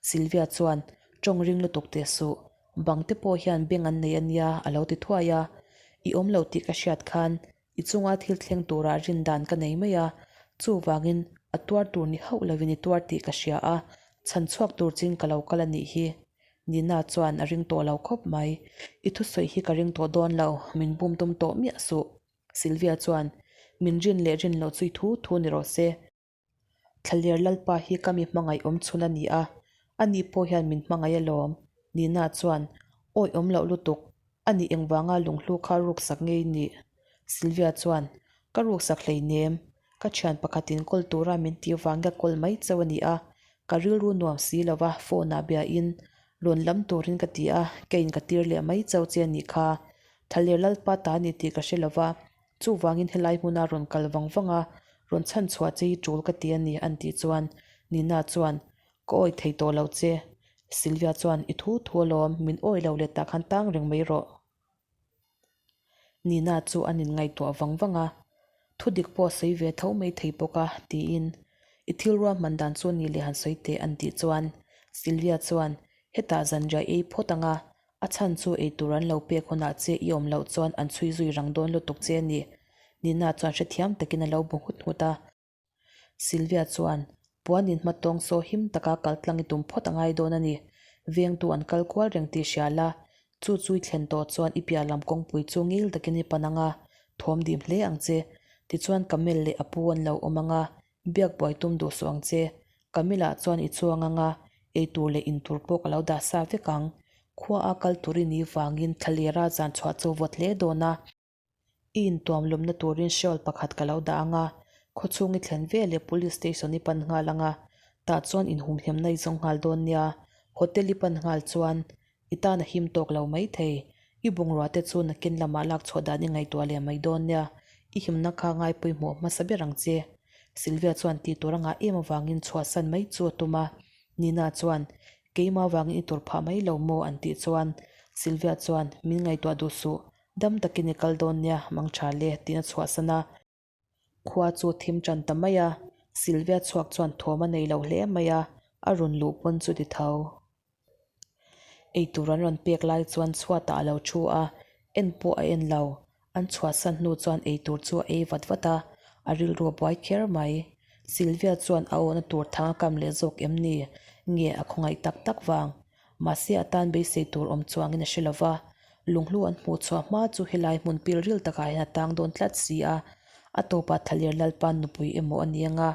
Sylvia chuan, Tawng ring lutuk teh suh. Bang te pawh hian beng an nei a nia a lo ti thuai a. I awm lo tih ka hriat khan i chunga thil thleng turah rin dan ka nei mai a, chuvangin a tuar tur ni hauh lovin i tuar tih ka hria a, chhan chhuak tur chin ka lo kal a nih hi. Nina chuan a ring tawh lo khawp mai. I thusawi hi ka ring tawh dawn lo, min bum tum tawh miah suh. Sylvia chuan, Min rin leh rin loh chu i thu thu ni rawh se. Thlaler Lalpa hi ka mi hmangaih awm chhun a ni a, ani pawh hian min hmangaih alawm. Nina chuan, Awi awm loh lutuk, ani engvanga lunghlu kha ruksak ngei nih? Sylvia chuan, Ka ruksak hleinem, ka thian pakhatin kawl tura min tih vang ka kawl mai chauh a ni a, ka rilru nuam si lova phone ah biain rawn lam turin ka ti a, keiin ka tir leh mai chauh che a nih kha. Thlaler Lalpa ta a ni tih ka hre lova, Chuvangin helai hmuna rawn kal vang vang a, rawn chhan chhuah che hi tul ka ti a ni an tih chuan Nina chuan, Ka awi thei tawh lo che. Sylvia chuan, I thu thu alawm, min awi lo leh tah khan tang reng mai rawh. Nina chu an inngaihtuah vang vang a, Thu dik pawh a sawi ve tho mai thei bawk a, tiin I thil ruahman dan chu ni leh han sawi teh an tih chuan Sylvia chuan, Hetah zanriah ei phawt ang a, A chhan chu ei tur an lo pek hunah che i awm loh chuan an chhui zui rang dawn lutuk che a ni. Nina chuan hrethiam takin a lo bu nghut nghut a. Sylvia chuan, Puan in hma tawng saw him taka kal tlang i tum phawt a ngai dawn a ni. Vengtu an kal kual reng tih hria la, chu chu i thlen tawh chuan i piah lam kawngpui chu ngil takin i pan ang a, thawm dim hle ang che. Tichuan Camille leh a pu an lo awm ang a, Biak buai tum duh suh ang che. Camilla chuan i chuang anga ei tur leh in tur pawh ka lo dah sa vek ang. Khua a kal tur i nih vangin thlalera zan chhuah chu vawt hle dawn a. I intuam lawmna turin shawl pakhat ka lo dah anga khawchhung i thlen ve leh police station i pan nghal anga tah chuan inhumhemna i zawng nghal dawn nia. Hotel i pan nghal chuan I tan a him tawk lo mai thei. I bungrua te chu nakin lamah lak chhuah dan i ngaihtuah leh mai dawn nia. I himna kha ngaipawimawh hmasa ber ang che. Sylvia chuan tih tur a ngah em avangin chhuahsan mai chu a tum a. Nina chuan, Keimah avangin i tur phah mai lo maw? an tih chuan Sylvia chuan, Min ngaihtuah duh suh. Dam takin i kal dawn nia, mang tha le, tiin a chhuahsan a. Khua chu thim tan ta mai a, Sylvia chhuak chuan thawm a nei lo hle mai a, a rawn luh pawn chu ti tho. Eitur an rawn pek lai chuan chhuatah a lo thu a, en pawh a en lo. An chhuahsan hnu chuan eitur chu a ei vat vat a, a rilru a buai kher mai. Sylvia chuan a awhna tur thang a kam leh zawk em ni? Nge a khawngaih tak tak vang? Mahse a tan beisei tur awm chuangin a hre lo va, lunghlu an hmuh chhuah hma chu helai hmun pil ril takah hian a tang dawn tlat si a, a tawpah Thaler Lalpa nupui emaw a ni anga,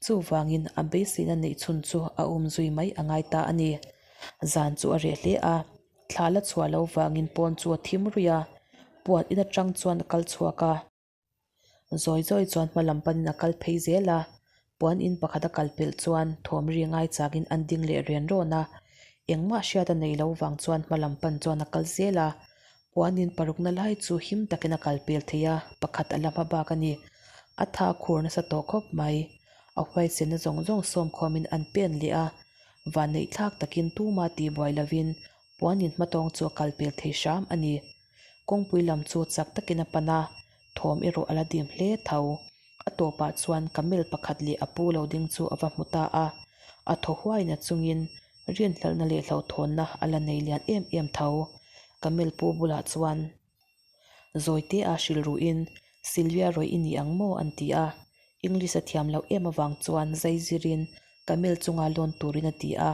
chuvangin a beiseina neih chhun chu a um zui mai a ngai ta a ni. Zan chu a reh hle a, thla la chhuah lo vangin pawn chu a thim ruih a, puan in atang chuan a kal chhuak a. Zawi zawi chuan hma lam panin a kal phei zel a, puan in pakhat a kal pelh chuan thawm ri ngai chakin an ding leh rian rawn a, engmah hriat a nei lo vang chuan hma lam pan chuan a kal zel a, puan in parukna lai chu him takin a kal pel thei a, pakhat a la hma bak a ni. A tha khur nasa tawh khawp mai. A huaisenna zawng zawng sawm khawmin an pen leh a, vanneih thlak takin tuma tihbuai lovin puan in hmatawng chu a kal pel thei hram a ni. Kawngpui lam chu chak takin a pan a, thawm erawh a la dim hle tho. A tawpah chuan camel pakhat leh a pu lo ding chu a va hmu ta a, a thaw huaina chungin rinhlalhna leh hlauhthawnna a la nei lian em em tho. Camel pu bulah chuan Zawite a hrilh ruhin, Sylvia rawih i ni ang maw? an ti a. English a thiam loh em avang chuan zai zirin camel chunga lawn turin a ti a.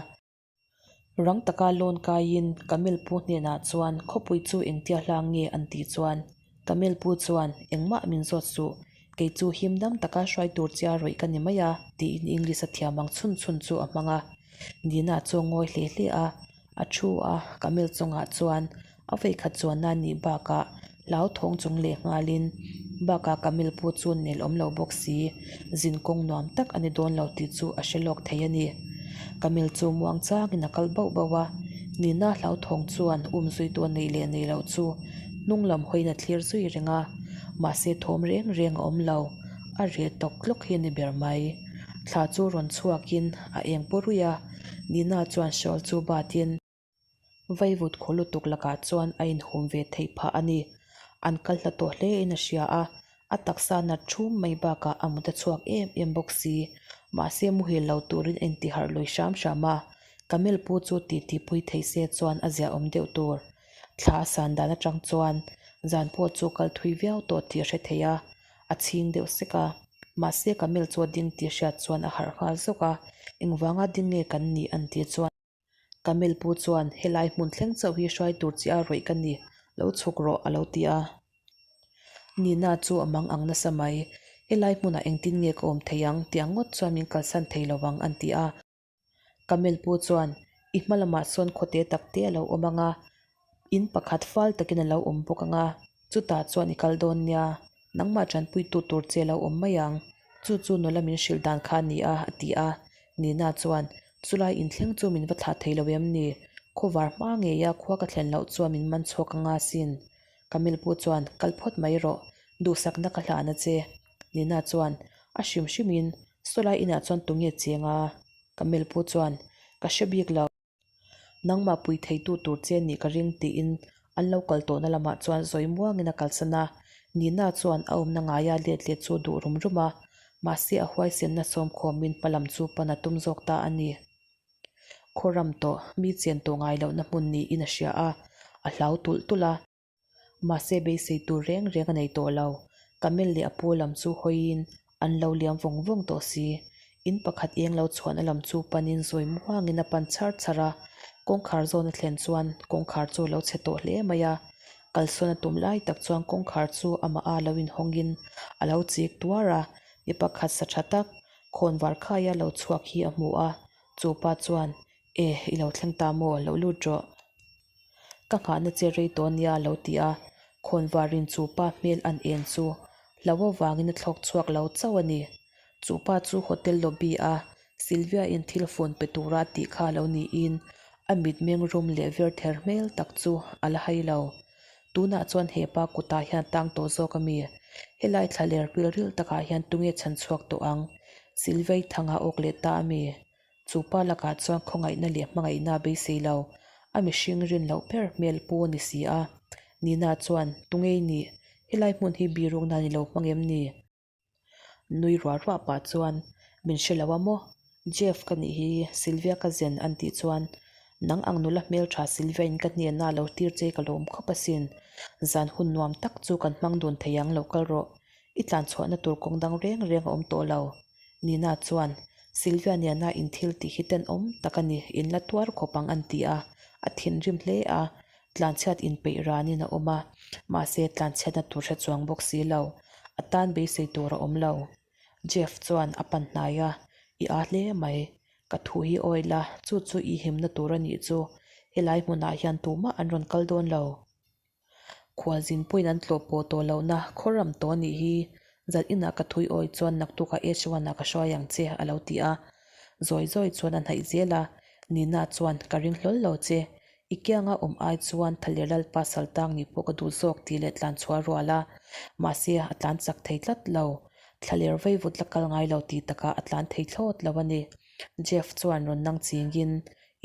Rang taka lawn kaiin Camel pu hnenah chuan khawpui chu engtia hlang nge an tih chuan Camel pu chuan engmah min zawt suh, kei chu him dam taka hruai tur chia rawih ka ni mai a tiin English a thiam ang chhun chhun chu a hmang a. Nina chu a ngawi hle hle a, a thu a, Camel chungah chuan A veikhat chuanna nih bakah hlauthawng chung leh nghalin bakah Camille pawh chu nel awm lo bawk si, zin kawng nuam tak a ni dawn lo tih chu a hre lawk thei a ni. Camille chu muang changin a kal bauh bauh a, Nina hlauthawng chuan um zuitu a neih leh neih loh chu hnung lam hawiin a thlir zui reng a, mahse thawm reng reng a awm lo, a reh tawk tlawk hi a ni ber mai. Thla chu rawn chhuakin a eng pawh ruih a, Nina chuan shawl chu batin. Vaivut khaw lutuk lakah chuan a inhum ve theih phah a ni. An kal hla tawh hle in a hria a, a taksa nat thum mai bakah a mut a chhuak em em bawk si. Mahse muhil lo turin a intiharh lui hram hram a, Camel pu chu titi pui thei se chuan a ziahawm deuh tur. Thla a san dan atang chuan zan pawh chu kal thui viau tawh tih a hre thei a, a chhing deuh sek a. Mahse Camel chu a ding tih hriat chuan a harh nghal zawk a, engvanga ding nge kan nih an tih chuan. Camel pu chuan helai hmun thleng chauh hi hruai tur chi a rawih ka ni, lo chhuk rawh a lo ti a. Nina chu a mang ang nasa mai, helai hmunah engtin nge ka awm thei ang tiang ngawt chuan min kalsan thei lo ang an ti a. Camel pu chuan i hma lamah sawn khawte tak te a lo awm ang a, in pakhat fal takin a lo awm bawk ang a, chutah chuan i kal dawn nia, nangmah tanpuitu tur che a lo awm mai ang, chu chu nula min hrilh dan kha a ni a, a ti a. Nina chuan, Chulai inthleng chu min va thlah thei lo em ni? Khawvar hma ngeia khua ka thlen loh chuan min man chhuak anga sin. Camel pu chuan, Kal phawt mai rawh, duhsakna ka hlan a che. Nina chuan, A hrim hrimin, sawlai inah chuan tunge cheng a? Camel pu chuan, Ka hre bik lo. Nangmah pui theitu tur che nih ka ring tiin an lo kal tawhna lamah chuan zawi muangin a kalsan a. Nina chuan a awmna ngaia let leh chu a duh rum rum a, mahse a huaisenna sawmkhawmin hma lam chu pan a tum zawk ta a ni. Khawram tawh, mi chen tawh ngai lohna hmun niin a hria a, a hlau tulh tulh a. Mahse beisei tur reng reng a nei tawh lo. Camel leh a pu lam chu hawiin an lo liam vawng vawng tawh si. In pakhat eng lo chhuahna lam chu panin zawi muangin a pan char char a. Kawngkhar zawn a thlen chuan kawngkhar chu a lo chhe tawh hle mai a. Kalsawn a tum lai tak chuan kawngkhar chu amah a lo inhawngin a lo chik tuar a. Mi pakhat sa tha tak khawnvar khaia lo chhuak hi a hmu a. Chu pa chuan, E, i lo thleng ta maw? Lo lut rawh. Ka nghahna che rei tawh nia a lo ti a, khawnvarin chu pa hmel an en chu hlo avangin a thlawk chhuak lo chauh a ni. Chu pa chu hotel lobby a Sylvia in thil phone pe tura a tih kha lo niin a mitmeng rum leh vir ther hmel tak chu a la hai lo. Tunah chuan he pa kutah hian tang tawh zawk a mi? Helai thlaler pilril takah hian tunge chhan chhuak tawh ang? Sylvia i thang a awk leh ta a mi? Chu pa lakah chuan khawngaihna leh hmangaihna a beisei lo, a mihring rin loh ber hmel pu a ni si a. Nina chuan, Tunge i nih? Helai hmun hi biruk nan i lo hmang em ni? Nui ruah ruah pah chuan, Min hre lo a maw? Jeff ka nih hi, Sylvia ka zen an tih chuan, Nang ang nula hmeltha Sylvia in ka hnena lo tir che ka lawm khawp asin. Zan hun nuam tak chu kan hmang dun thei ang lo kal rawh. I tlanchhuahna tur kawng dang reng reng a awm tawh lo. Nina chuan, Sylvia nena in thil tih hi tenawm tak a ni, in la tuar khawp ang an ti a, a thinrim hle a, tlanchhiat inpeih ranin a awm a, mahse tlanchhiatna tur hre chuang bawk si lo, a tan beisei tur a awm lo. Jeff chuan a pan hnai a, I aa hle mai, ka thu hi awi la, chu chu i himna tur a nih chu, helai hmunah hian tumah an rawn kal dawn lo. Khualzin pawhin an tlawh pawh tawh lohna khaw ram tawh a nih hi, zan inah ka thui awi chuan naktukah H one ah ka hruai ang che a lo ti a. Zawi zawi chuan a hnaih zel a, Nina chuan ka ring hlawl lo che, i kianga awm ai chuan Thaler Lalpa saltang nih pawh ka duh zawk tih leh tlan chhuah a rual a, mahse a tlan chak thei tlat lo. Thlaler vaivut la kal ngai lo tih takah a tlan thei thlawt lo a ni. Jeff chuan rawn nang chingin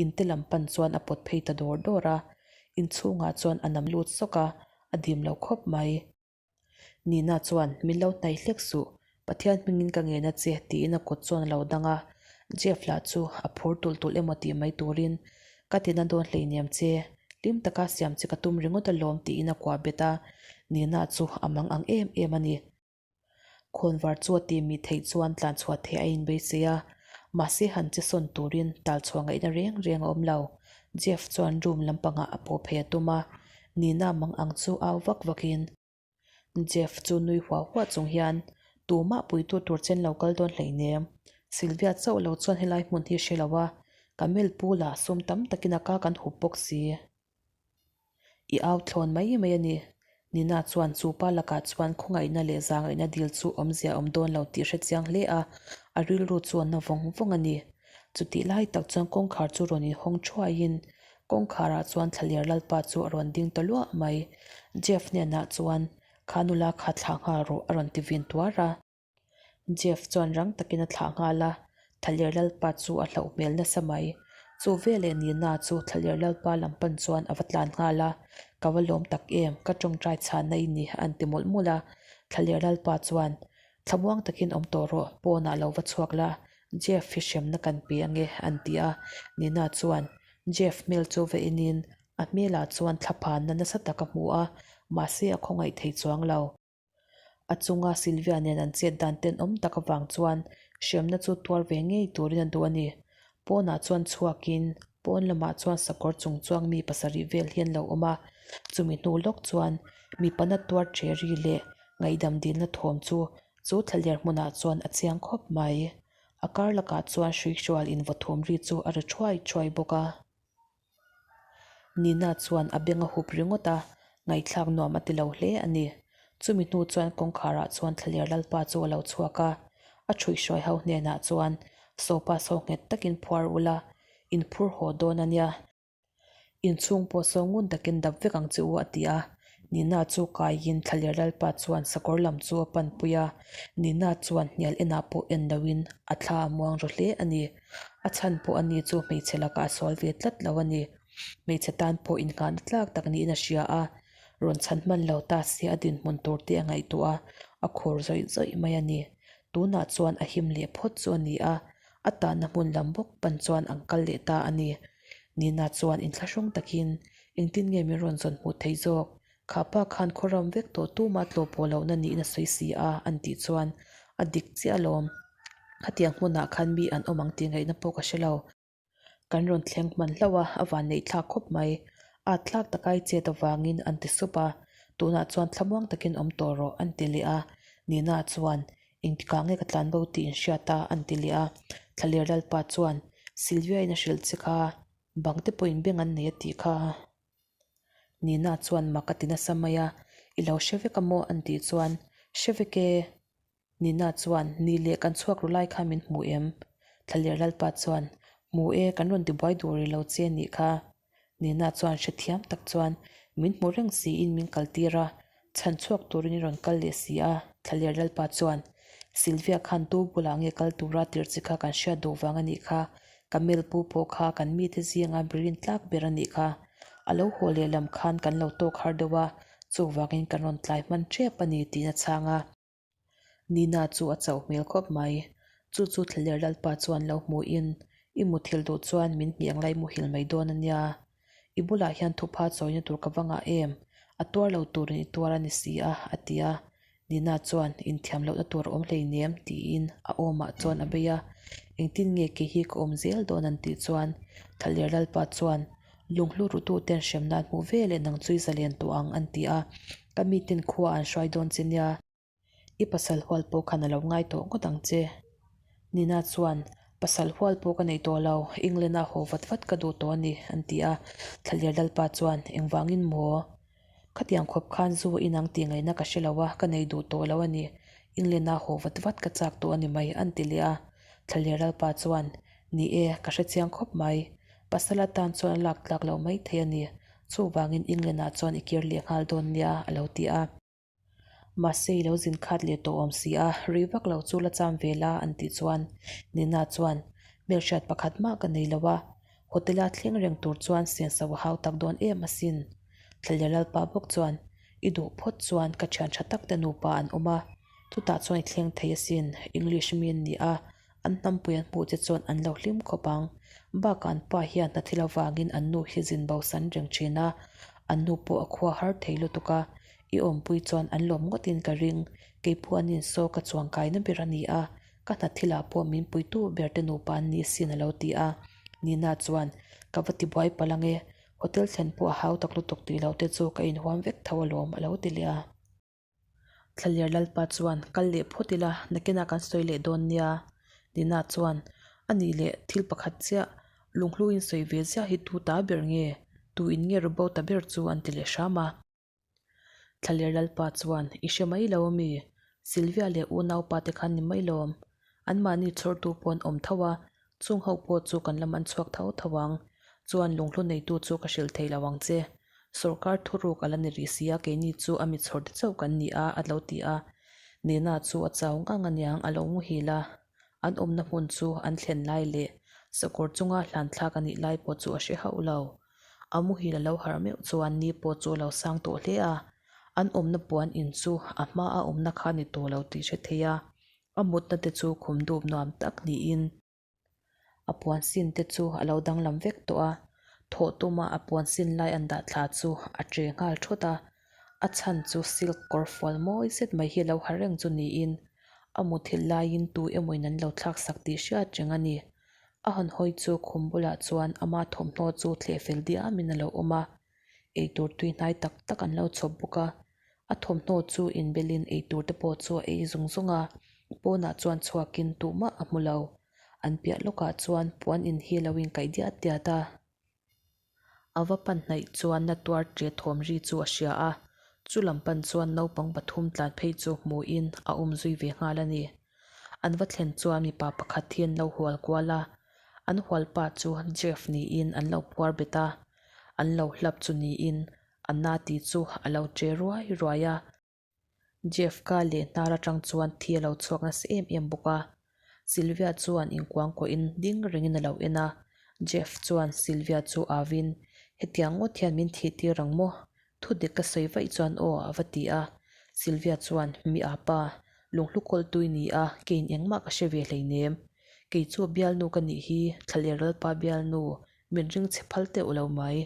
inte lam pan chuan a pawt phei ta dawr dawr a. Inchhungah chuan a nam lut sawk a, a dim lo khawp mai. Nina chuan, Min lo hnaih hlek suh, Pathian hmingin ka ngen a che, tiin a kut chuan a lo dang a. Jeff lah chu a phur tulh tulh emaw tih mai turin, Ka tina dawn hleinem che, hlim taka siam che ka tum ringawt alawm, tiin a kuah bet a. Nina chu a mang ang em em a ni. Khawnvar chu a ti mi theih chuan tlan chhuah theih a inbeisei a, mahse han che sawn turin tal chhuah ngaihna reng reng a awm lo. Jeff chuan room lampangah a pawh phei a tum a, Nina mang ang chu au vak vakin. Jeff chu nui huah huah chung hian, Tumah puitu tur chen lo kal dawn hleinem. Sylvia chauh lo chuan helai hmun hi hre lo a, Camille pu lah sum tam takin a ka kan hup bawk si. I au thlawn mai mai a ni. Nina chuan chu pa lakah chuan khawngaihna leh zangaihna dil chu awmzia a awm dawn lo tih hre chiang hle a, a rilru chu a na vawng vawng a ni. Chutih lai tak chuan kawngkhar chu rawn inhawng thuaiin kawngkharah chuan Thlaler Lalpa chu a rawn ding ta luah mai. Jeff hnenah chuan, Kha nula kha thlah nghal rawh a rawn ti vin tuar a. Jeff chuan rang takin a thlah nghal a, Thaler Lalpa chu a hlauh hmel nasa mai. Chu veleh Nina chu Thlaler Lalpa lam pan chuan a va tlan nghal a, Ka va lawm tak em, ka tawngtai chhanna i ni an ti mawlh mawlh a. Thlaler Lalpa chuan, Thlamuang takin awm tawh rawh, pawnah lo va chhuak la, Jeff hi hremna kan pe ange an ti a. Nina chuan Jeff hmel chu va enin a hmelah chuan thlaphanna nasa tak a hmu a, mahse a khawngaih thei chuang lo. A chunga Sylvia nen an chet dan tenawm tak avang chuan hremna chu tuar ve ngei turin a duh a ni. Pawnah chuan chhuakin pawn lamah chuan sakawr chung chuang mi pasarih vel hi an lo awm a, chumi hnu lawk chuan mipa na tuar che ri leh ngaihdam dilna thawm chu chu thlaler hmunah chuan a chiang khawp mai. A kar lakah chuan hruihrual invaw thawm ri chu a ri thuai thuai bawk a. Nina chuan a beng a hup ringawt a, ngaihthlak nuam a ti lo hle a ni. Chumi hnu chuan kawngkharah chuan Thlaler Lalpa chu a lo chhuak a, a ṭhuihhruai ho hnenah chuan, Sopa so nghet takin phuar ula, in phur haw dawn a nia. Inchhung pawh so ngun takin dap vek ang che u a ti a. Nina chu kaiin Thlaler Lalpa chuan sakawr lam chu a panpui a, Nina chuan hnial enah pawh en loin a thla a muang ru hle a ni. A chhan pawh ani chu hmeichhe lakah a sual ve tlat lo a ni. Hmeichhe tan pawh innghahna tlak tak niin a hria a, rawn chhan hman lo ta se a dinhmun tur te a ngaihtuah a, a khur zawih zawih mai a ni. Tunah chuan a him leh phawt chu a ni a, a tanna hmun lam bawk pan chuan an kal leh ta a ni. Nina chuan inthlahrung takin, Engtin nge min rawn zawn hmuh theih zawk? Kha pa khan khawram vek tawh tuma tlawh pawh lohna niin a sawi si a, an tih chuan a dik chiah alawm. Khatiang hmunah khan mi an awm ang tih ngaihna pawh ka hre lo. Kan rawn thleng hman hlauh a, a van neih thlak khawp mai. At thlak taka i chet avangin an ti sup a, tunah chuan thlamuang takin awm tawh rawh an ti leh a. Nina chuan, Engtikah nge ka tlan bo tih in hriat a? an ti leh a. Thlaler Lalpa chuan, Sylvia-in a hrilh che kha, bang te pawhin beng an nei a tih kha. Nina chuan mak a ti nasa mai a, I lo hre vek a maw? an tih chuan, Hre vek e. Nina chuan, Ni leh kan chhuak ru lai kha min hmu em? Thlaler Lalpa chuan, Hmu e, kan rawn tibuai duh rih lo che nih kha. Nina chuan hrethiam tak chuan, Min hmu reng siin min kaltir a, chhan chhuak turin i rawn kal leh si a. Thlaler Lalpa chuan, Sylvia khan tu bulah nge kal tura tirh chi kha kan hriat duh vang a nih kha. Camel pu pawh kha kan mite zinga birin tlak ber a nih kha. A lo haw lehlam khan kan lo tawk har deuh a, chuvangin kan rawn tlai hman tep a ni tiin a chhang a. Nina chu a chauh hmel khawp mai. Chu chu Thlaler Lalpa chuan lo hmuhin, I muthilh duh chuan min hnih ang lai muhil mai dawn a nia. I bulah hian thupha chawina tur ka va ngah em? A tuar lo turin i tuar a ni si a, a ti a. Nina chuan, Inthiam lohna tur a awm hleinem, tiin a awmah chuan a bei a. Engtin nge kei hi ka awm zel dawn an tih chuan Thlaler Lalpa chuan, Lunghlu rututen hremna an hmuh ve leh nang chu i zalen tawh ang, an ti a. Ka miten khua an hruai dawn che nia. I pasal hual pawh khan a lo ngai tawh ngawt ang che. Nina chuan, Pasal hual pawh ka nei tawh lo, England-a haw vat vat ka duh tawh a ni, an ti a. Thlaler Lalpa chuan, Engvangin maw? Khatiang khawp khan zu inang tih ngaihna ka hre lo a, ka nei duh tawh lo a ni. England-a haw vat vat ka chak tawh a ni mai, an ti leh a. Thlaler Lalpa chuan, Ni e, ka hre chiang khawp mai. Pasal atan chuan a lak tlak loh mai thei a ni. Chuvangin England-ah chuan i kir leh nghal dawn nia, a lo ti a. Mahse i lo zin khat leh tawh awm si a, rih vak lo chu la cham ve la an tih chuan Nina chuan hmelhriat pakhat mah ka nei lo a, hotel-a thleng reng tur chuan senso a hau tak dawn em asin. Thlaler Lalpa bawk chuan i duh phawt chuan ka thian tha tak te nupa an awm a, chutah chuan i thleng thei asin, English mi an ni a, An hnampui an hmuh che chuan an lo hlim khawp ang. Bakah an pa hian hna thil avangin an nu hi zin bosan reng thin a, an nu pawh a khua har thei lutuk a, i awmpui chuan an lawm ngawtin ka ring. Kei pawh an insaw ka chuangkaina ber a ni a, ka hna thilah pawh min puitu ber te nupa an ni sin a lo ti a. Nina chuan, Ka va tibuai palh ange, hotel thlen pawh a hau tak lutuk tih loh te chu ka inhuam vek tho alawm a lo ti leh a. Thlaler Lalpa chuan, Kal leh phawt ila, nakinah kan sawi leh dawn nia. Nina chuan, A nih leh, thil pakhat chiah, lunghlu in sawi ve ziah hi tu ta ber nge? Tu in nge ru bo ta ber chu an ti leh hram a. Thlaler Lalpa chuan, I hre mai lo ami? Sylvia leh unaupa te khan ni mai lawm. Anmahni chhawrtu pawh an awm tho a, chung ho pawh chu kan la man chhuak tho tho ang. Chuan lunghlu neitu chu ka hrilh thei lo ang che. Sorkar thuruk a la ni rih si a, keini chu a mi chhawr te chauh kan ni a, a lo ti a. Nena chu a chau ngang aniang a lo muhil a. An awmna hmun chu an thlen lai leh. Sakawr chunga hlan thlak a nih lai pawh chu a hre hauh lo. A muhil a lo harh meuh chuan ni pawh chu a lo sang tawh hle a, an awmna puan in chu a hma a awmna kha a ni tawh lo tih hre thei a, a mutna te chu khum dup nuam tak niin a puan sin te chu a lo danglam vek tawh a, thawh tuma a puan sin lai an dah thla chu a che nghal thawt a, a chhan chu silk kawr fual mawi zet mai hi a lo ha reng chu niin a muthilh laiin tu emaw in an lo thlak sak tih hriat reng a ni. A han hawi chu khum bulah chuan ama thawmhnaw chu thleh fel diamin a lo awm a, eitur tui hnai tak tak an lo chhawp bawk a. A thawmhnaw chu inbelin eitur te pawh chu a ei zung zung a, pawnah chuan chhuakin tuhmah a hmu lo. An piah lawkah chuan puan in hi a lo inkaih diat diat a. A va pan hnaih chuan na tuar ṭe thawm ri chu a hria a, chu lam pan chuan naupang pathum tlan phei chu hmuhin a awm zui ve nghal a ni. An va thlen chuan mipa pakhat hi an lo hual kual a, an hual pa chu Jeff niin an lo phuar bet a, an lo hlap chu niin a na tih chu a lo ṭe ruai ruai a. Jeff ka leh hnar atang chuan thi a lo chhuak nasa em em bawk a, Sylvia chuan inkuangkuahin ding rengin a lo en a, Jeff chuan Sylvia chu avin, Hetiang ngawt hian min thih tir ang maw? Thu dik ka sawi vaih chuan aw a va ti a, Sylvia chuan, Mi apa, lunghlu kawltui ni a, keiin engmah ka hre ve hleinem. Kei chu bialnu ka nih hi, Thlaler Lalpa bialnu, Min ring chhe phal teuh lo mai.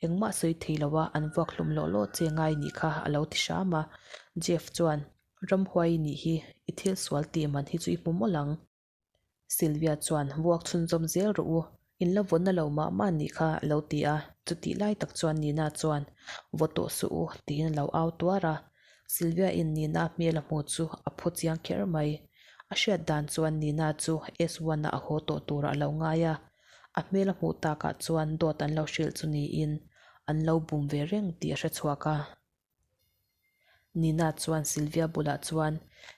Engmah sawi thei lo a, an vuak hlum lawh lawh che ngai nih kha a lo ti hram a. Jeff chuan, Ramhuai i nih hi, i thil sual tih man hi chu i hmu mawlh ang. Sylvia chuan, Vuak chhunzawm zel rawh u, in la vawnna lo mah mah nih kha a lo ti a. Chutih lai tak chuan Nina chuan, Vaw tawh suh u, tiin a lo au tuar a. Sylvia in Nina hmel a hmu chu a phu chiang kher mai. A hriat dan chuan Nina chu S-one-a a haw tawh turah a lo ngai a. A hmel a hmuh takah chuan dawt an lo hrilh chu niin an lo bum ve reng tih a hre chhuak a. Nina chuan Sylvia bulah chuan,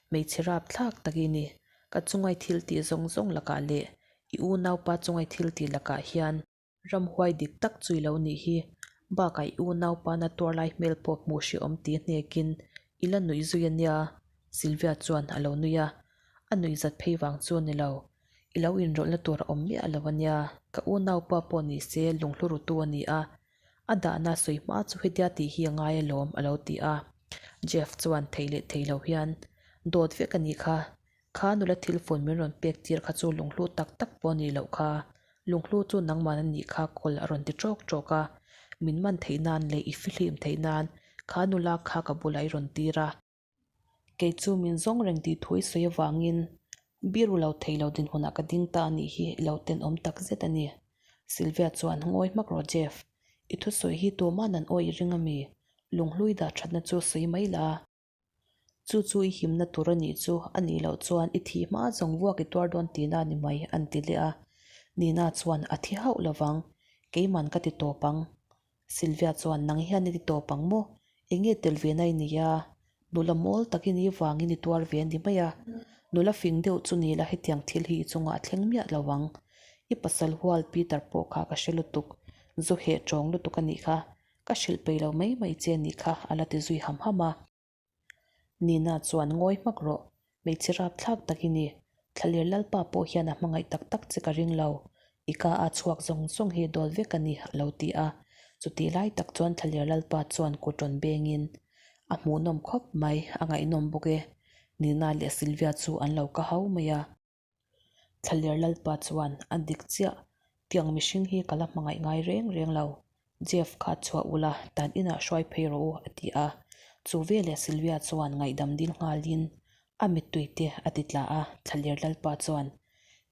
Hmeichhe rap thlak tak i ni, ka chungai thil tih zawng zawng lakah leh i unaupa chungai thil tih lakah hian ramhuai dik tak chu i lo nih hi, bakah i unaupa na tuar lai hmel pawh hmuh hrehawm ti hnekin i la nuih zui a nia, Sylvia chuan a lo nui a, a nuih zat phei vang chu a ni lo. I lo inrawlhna tur a awm miah lo a nia, ka unaupa pawh ni se lunghlu rutu a ni a, a dahna sawi hma chu hetia tih hi a ngai alawm a lo ti a. Jeff chuan thei leh thei lo hian, Dawt vek a nih kha, kha nula thil phone min rawn pek tir kha chu lunghlu tak tak pawh a nih loh kha, lunghlu chu nangman a nih kha kawl a rawn ti ṭawk ṭawk a, min man theih nan leh i fihlim theih nan kha nula kha ka bulah i rawn tir a. Kei chu min zawng reng tih thu i sawi avangin biru lo thei lo dinhmunah ka ding ta a nih hi i lo tenawm tak zet a ni. Sylvia chuan, Ngawi hmak rawh Jeff, i thusawi hi tuma'n an awi i ring a mi? Lunghlui dah thatna chu sawi mai la. Chu chu i himna tur a nih chu, a nih loh chuan i thih hma zawng vuak i tuar dawn tihna a ni mai, an ti leh a. Nina chuan, A thi hauh lovang, keiman ka ti tawp ang. Sylvia chuan, Nang hian i ti tawp ang maw? Enge tel ve na i nei a? Nula mawl tak i nih vangin i tuar ve a ni mai a. Nula fing deuh chu ni la hetiang thil hi i chungah a thleng miah lo ang. I pasal hual Peter pawh kha ka hre lutuk. Zu heh tawng lutuk a nih kha. Ka hrilh peih lo mai mai che a nih kha a la ti zui ham ham a. Nina chuan ngawi hmak rawh, hmeichhe rapthlak tak i ni. Thlaler Lalpa pawh hian a hmangaih tak tak che ka ring lo. I ka a chhuak zawng zawng hi dawl vek a ni, a lo ti a. Chutih lai tak chuan Thlaler Lalpa chuan kut rawn bengin a hmuhnawm khawp mai, a ngaihnawm bawk e. Nina leh Sylvia chu an lo ka hau mai a. Thlaler Lalpa chuan a dik chiah, tiang mihring hi ka la hmangaih ngai reng reng lo. Jeff kha chhuah ula, tan inah hruai phei rawh u, a ti a. Chu veleh Sylvia chuan ngaihdam dil nghalin a mittui te a ti tla a, Thlaler Lalpa chuan,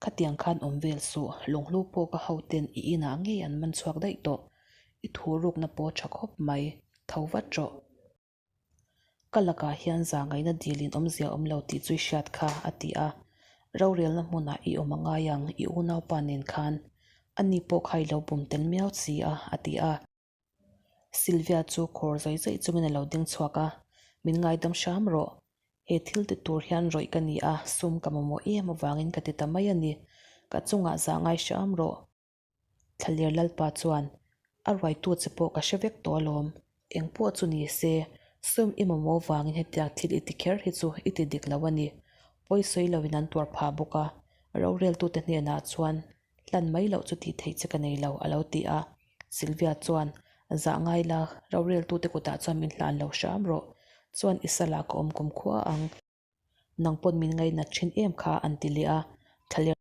Khatiang khan awm vel suh, lunghlu pawh ka hoten i inah ngei an man chhuak daih tawh, i thu rukna pawh tha khawp mai, tho vat rawh. Ka lakah hian zahngaihna dilin awmzia awm lo tih chu i hriat kha, a ti a. Rorelna hmunah i awm a ngai ang, i unaupa nen khan. Ani pawh kha i lo bum tel miau si a, a ti a. Sylvia chu khawr zawi zawi chungin a lo ding chhuak a, Min ngaidam hram rawh. He thil ti tur hian rawih ka ni a, sum ka mamawh em avangin ka ti ta mai a ni. Ka chungah zahngai hram rawh. Thlaler Lalpa chuan, A ruaitu che pawh ka hre vek tawh alawm. Eng pawh chu ni se, sum i mamawh vangin hetiang thil i ti kher hi chu i ti dik lo a ni. Pawi sawi loin an tuar phah bawk a, roreltute hnenah chuan Hlan mai loh chu tih theih che ka nei lo, a lo ti a. Sylvia chuan, Zah ngai la, roreltute kutah chuan min hlan lo hram rawh. Chuan i salah ka awm kum khua ang. Nang pawn min ngainat thin em kha, an ti leh a. Thlaler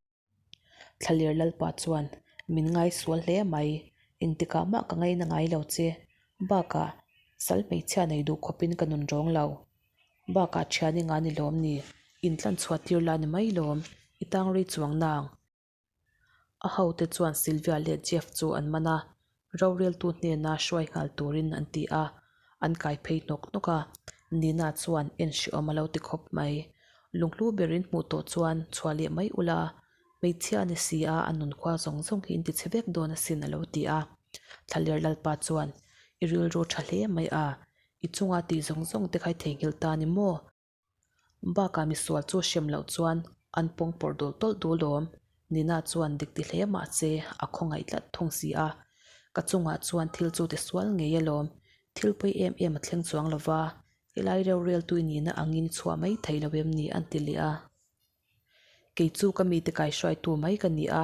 Thlaler Lalpa chuan, Min ngai sual hle mai. Engtikah mah ka ngaina ngai lo che. Bakah, sal hmeichhia nei duh khawpin ka nun rawng lo. Bakah thian i nga ni lawm ni? Intlan chhuah tir la ni mai lawm. I tang rei chuang nang. A hote chuan Sylvia leh Jeff chu an man a, roreltu hnena hruai nghal turin an ti a, an kai phei hnawk hnawk a. Nina chuan en hrehawm a lo ti khawp mai. Lunghlu berin hmuh tawh chuan chhuah leh mai ula, hmeichhia a ni si a, a nunkhua zawng zawng hi in ti chhe vek dawn asin a lo ti a. Thlaler Lalpa chuan, I rilru tha hle mai a, i chunga tih zawng zawng te kha i theihnghilh ta ni maw? Bakah misual chu hrem loh chuan an pawng pawrh dul tawlh dul awm. Nina chuan dik ti hle mah se a khawngaih tlat thung si a. Ka chungah chuan thil chu ti sual ngei alawm. Thil pawi em em a thleng chuang lo va, helai reu rel tui nihna angin chhuah mai thei lo em ni an ti leh a. Kei chu ka mite kaihruaitu mai ka ni a.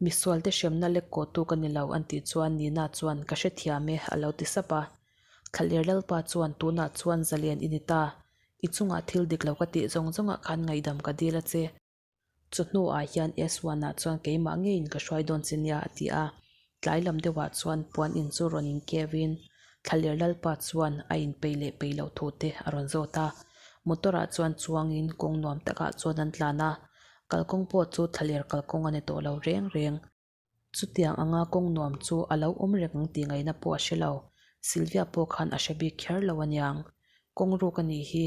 Misualte hremna lek kawhtu ka ni lo an tih chuan Nina chuan ka hrethiam e a lo ti sap a. Thlaler Lalpa chuan tunah chuan zalen i ni ta, i chungah thil dik lo ka tih zawng zawngah khan ngaihdam ka dil a che. Chu hnuah hian S-one-ah chuan keimah ngeiin ka hruai dawn che nia a ti a. Tlai lam deuhah chuan puan in chu rawn inkevin Thlaler Lalpa chuan a inpeih leh peih loh thu te a rawn zawt a. Motor-ah chuan chuangin kawng nuam takah chuan an tlan a. Kalkawng pawh chu thlaler kalkawng a ni tawh lo reng reng. Chutiang anga kawng nuam chu a lo awm reng ang tih ngaihna pawh a hre lo. Sylvia pawh khan a hre bik kher lo aniang. Kawng ruk a nih hi.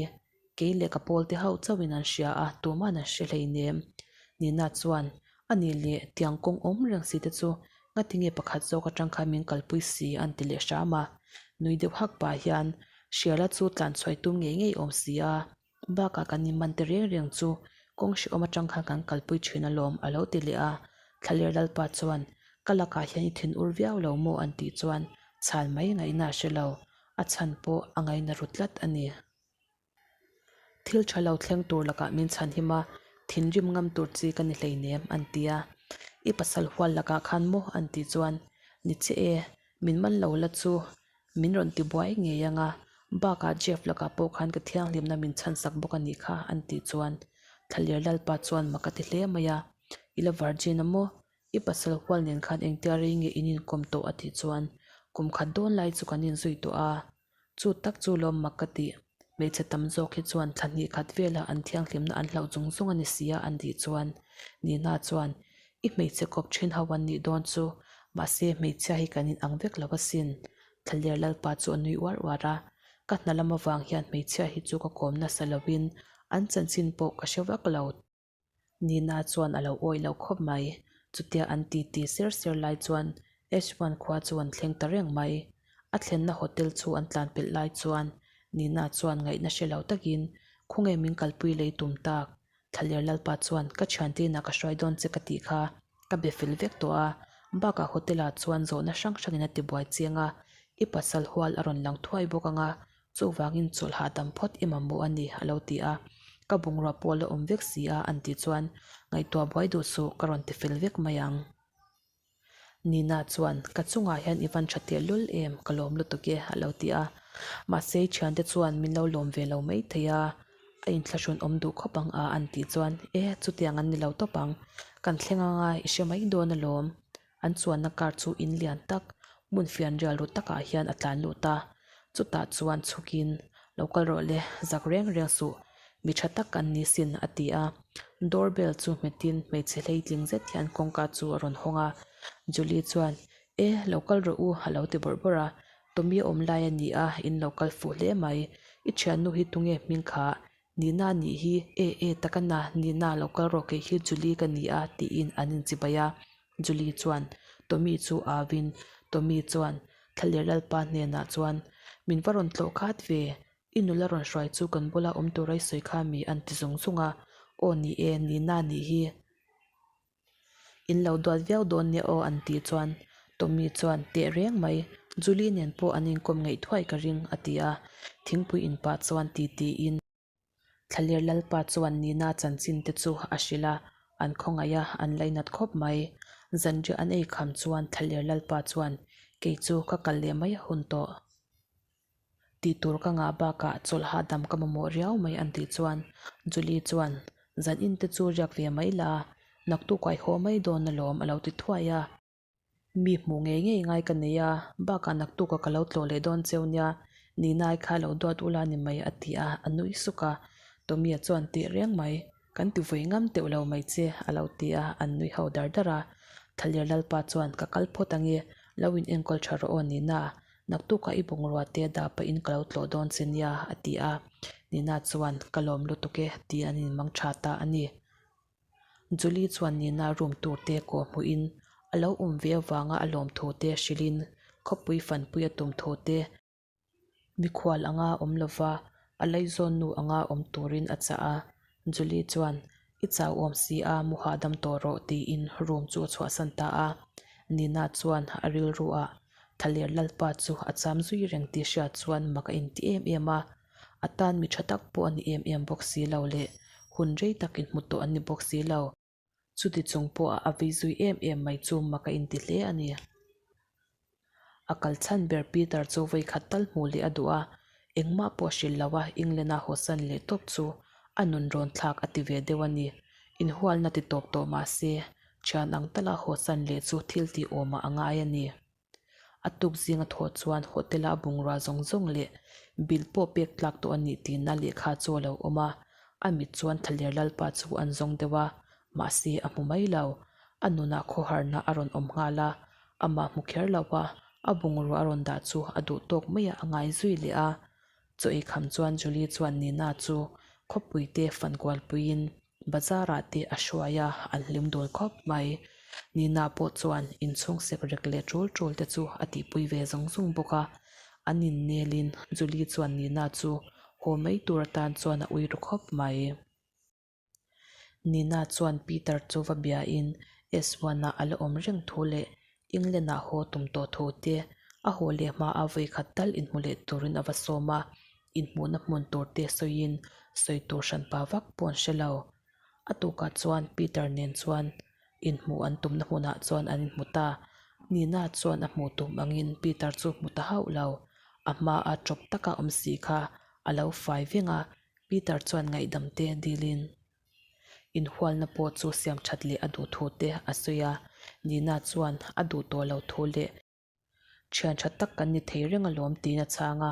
Kei leh ka pawl te hauh chauhin an hria a, tuma'n an hre hleinem. Nina chuan, A nih leh, tiang kawng awm reng si te chu ngatinge pakhat zawk atang khan min kalpui si an ti leh hram a. Nui deuh hak pah hian, Hriala chu tlanchhuai tum ngei ngei awm si a. Bakah kan inman te reng reng chu kawng hrehawm atang khan kan kalpui thin alawm a lo ti leh a. Thlaler Lalpa chuan, Ka lakah hian i thin ur viau lo maw? an tih chuan chhan mai ngaihna a hre lo. A chhan pawh a ngaina ru tlat a ni. Thil tha lo thleng tur lakah min chhan him a, thinrim ngam tur chi ka ni hleinem an ti a. I pasal hual lakah khan maw? an tih chuan, Ni che e, min man lo la chu Min rawn ti buai ngei ang a, bakah Jeff lakah pawh khan ka thianghlimna min chhansak bawk a nih kha an tih chuan Thlaler Lalpa chuan mak a ti hle mai a, I la virgin a maw? I pasal hual nen khan engtia rei nge in inkawm tawh a tih chuan kum khat dawn lai chu kan inzui tawh a, chu tak chu lawm mak ka tih. Hmeichhe tam zawk hi chuan thla hnih khat velah an thianghlimna an hlauh chung chung a ni si a an tih chuan Nina chuan I hmeichhe kawp thin ho an nih dawn chu, mahse hmeichhia hi kan inang vek lo asin. Thlaler Lalpa chu a nui uar uar a, ka hna lam avang hian hmeichhia hi chu ka kawm nasa lovin an chanchin pawh ka hre vak lo. Nina chuan a lo awih lo khawp mai. Chutia an ti ti ser ser lai chuan H-one khua chu an thleng ta reng mai. A thlenna hotel chu an tlan pelh lai chuan Nina chuan ngaihna hre lo takin, Khawnge min kalpui lei tum tak? Thlaler Lalpa chuan, Ka thiante inah ka hruai dawn che ka tih kha ka be fel vek tawh a. Bakah hotel-ah chuan zawhna hrang hrangin a ti buai chiang a, i pasal hual a rawn lang thuai bawk ang a, Chuvangin chawlh hahdam phawt i mamawh a ni, a lo ti a. Ka bungrua pawh a la awm vek si a, an tih chuan, Ngaihtuah buai duh suh, ka rawn ti fel vek mai ang. Nina chuan, Ka chungah hian i van tha teh lul em, ka lawm lutuk e, a lo ti a. Mahse, i thiante chuan min lo lawm ve lo mai thei a, a inthlahrun awm duh khawp ang a, an tih chuan, E, chutiang an ni lo tawp ang. Kan thleng anga i hre mai dawn alawm. An chuanna car chu in lian tak, hmun fian rial ru takah hian a tlan lut a. Chutah chuan chhukin, Lo kal rawh le, zak reng reng suh, mi tha tak an ni sin, a ti a. Door bell chu hmetin hmeichhe hleitling zet hian kawngka chu a rawn hawng a. Julie chuan, E, lo kal rawh u, a lo ti bawrh bawrh a. Tommy awm lai a ni a, in lo kal fuh hle mai. I thiannu hi tunge hming kha? Nina nih hi e e tak a na, Nina lo kal rawh kei hi Julie ka ni a tiin an inchibai a. Julie chuan Tommy chu au in Tommy chuan Thlaler Lalpa hnenah chuan min va rawn tlawh khat ve, i nula rawn hruai chu kan bula awm tura i sawi kha mi an ti zung zung a, aw ni e Nina nih hi. In lo duat viau dawn nia aw an tih chuan Tommy chuan teh reng mai, Julie nen pawh an inkawm ngeih thuai ka ring a ti a, thingpui in pah chuan ti tiin. Thlaler Lalpa chuan Nina chanchin te chu a hrilh a, an khawngaih a, an lainat khawp mai. Zanriah an ei kham chuan Thlaler Lalpa chuan, Kei chu ka kal leh mai a hun tawh. Tih tur ka ngah bakah chawlh hahdam ka mamawh riau mai an tih chuan Julie chuan, Zan in te chu riak ve mai la, naktuk ah i haw mai dawn alawm a lo ti thuai a. Mi hmuh ngei ngei ngai ka nei a, bakah naktuk ah ka lo tlawh leh dawn cheu nia, Ninai kha lo duat ula ni mai a ti a, a nui suk a. Tommy-a chuan teh reng mai, Kan ti vui ngam teuh lo mai che, a lo ti a, an nui ho dar dar a. Thalir Lalpa chuan, Ka kal phawt ange, lo in enkawl tha rawh aw Nina, naktukah i bungrua te dah pahin ka lo tlawh dawn che nia, a ti a. Nina chuan, Ka lawm lutuk e, tiin an inmang tha ta a ni. Julie chuan Nina room tur te kawh hmuhin a lo awm ve avanga a lawm thu te hrilhin khawpui fanpui a tum thu te, Mikhual anga awm lova, a laizawn nu anga awm turin a chah a. Julie chuan, I chau awm si a, mu hahdam tawh rawh, tiin room chu a chhuahsan ta a. Nina chuan a rilru ah Thaler Lalpa chu a cham zui reng tih hriat chuan mak a inti em em a. A tan mi tha tak pawh a ni em em bawk si lo leh hun rei tak inhmu tawh an ni bawk si lo. Chuti chung pawh a vei zui em em mai chu mak a inti hle a ni. A kal chhan ber Peter chu vawikhat tal hmuh leh a duh a, engmah pawh hrilh lo a England-a hawsan leh tawp chu a nun rawn thlak a ti ve deuh a ni. Inhualna ti tawp tawh mah se, thian ang tala hawsan leh chu thil tih awmah a ngai a ni. A tuk zinga thawh chuan hotel-a a bungrua zawng zawng leh bill pawh pek tlak tawh a nih tihna lehkha chu a lo awm a, a mit chuan Thaler Lalpa chu an zawng deuh a, mahse a hmu mai lo. A nunah khawharna a rawn awm nghal a, amah hmu kher lo a, a bungrua a rawn dah chu a duh tawk maiah a ngai zui leh a. Chaw ei kham chuan Julie chuan Nina chu khawpui te fan kualpuiin Bazar ah te a hruai a, an hlim dul khawp mai. Nina pawh chuan inchhung sek rek leh tul tul te chu a tihpui ve zung zung bawk a. An innel in Julie chuan Nina chu haw mai tur atan chuan a ui ru khawp mai. Nina chuan Peter chu va bia in S one ah a la awm reng thu leh England ah haw tum tawh thu te, a haw leh hma a vawikhat tal inhmu leh turin a va sawm a, inhmuhna hmun tur te sawiin sawi tur hranpa vak pawh an hre lo. A tukah chuan Peter nen chuan inhmuh an tumna hmunah chuan an inhmu ta. Nina chuan a hmuh tum angin Peter chu hmu ta hauh lo. A hmaa tawp taka awm si kha a lo fai veng a, Peter chuan ngaihdam te dilin Inhualna pawh chu siam that leh a duh thu te a sawi a, Nina chuan a duh tawh lo thu leh thian tha tak kan ni thei reng alawm tiin a chhang a.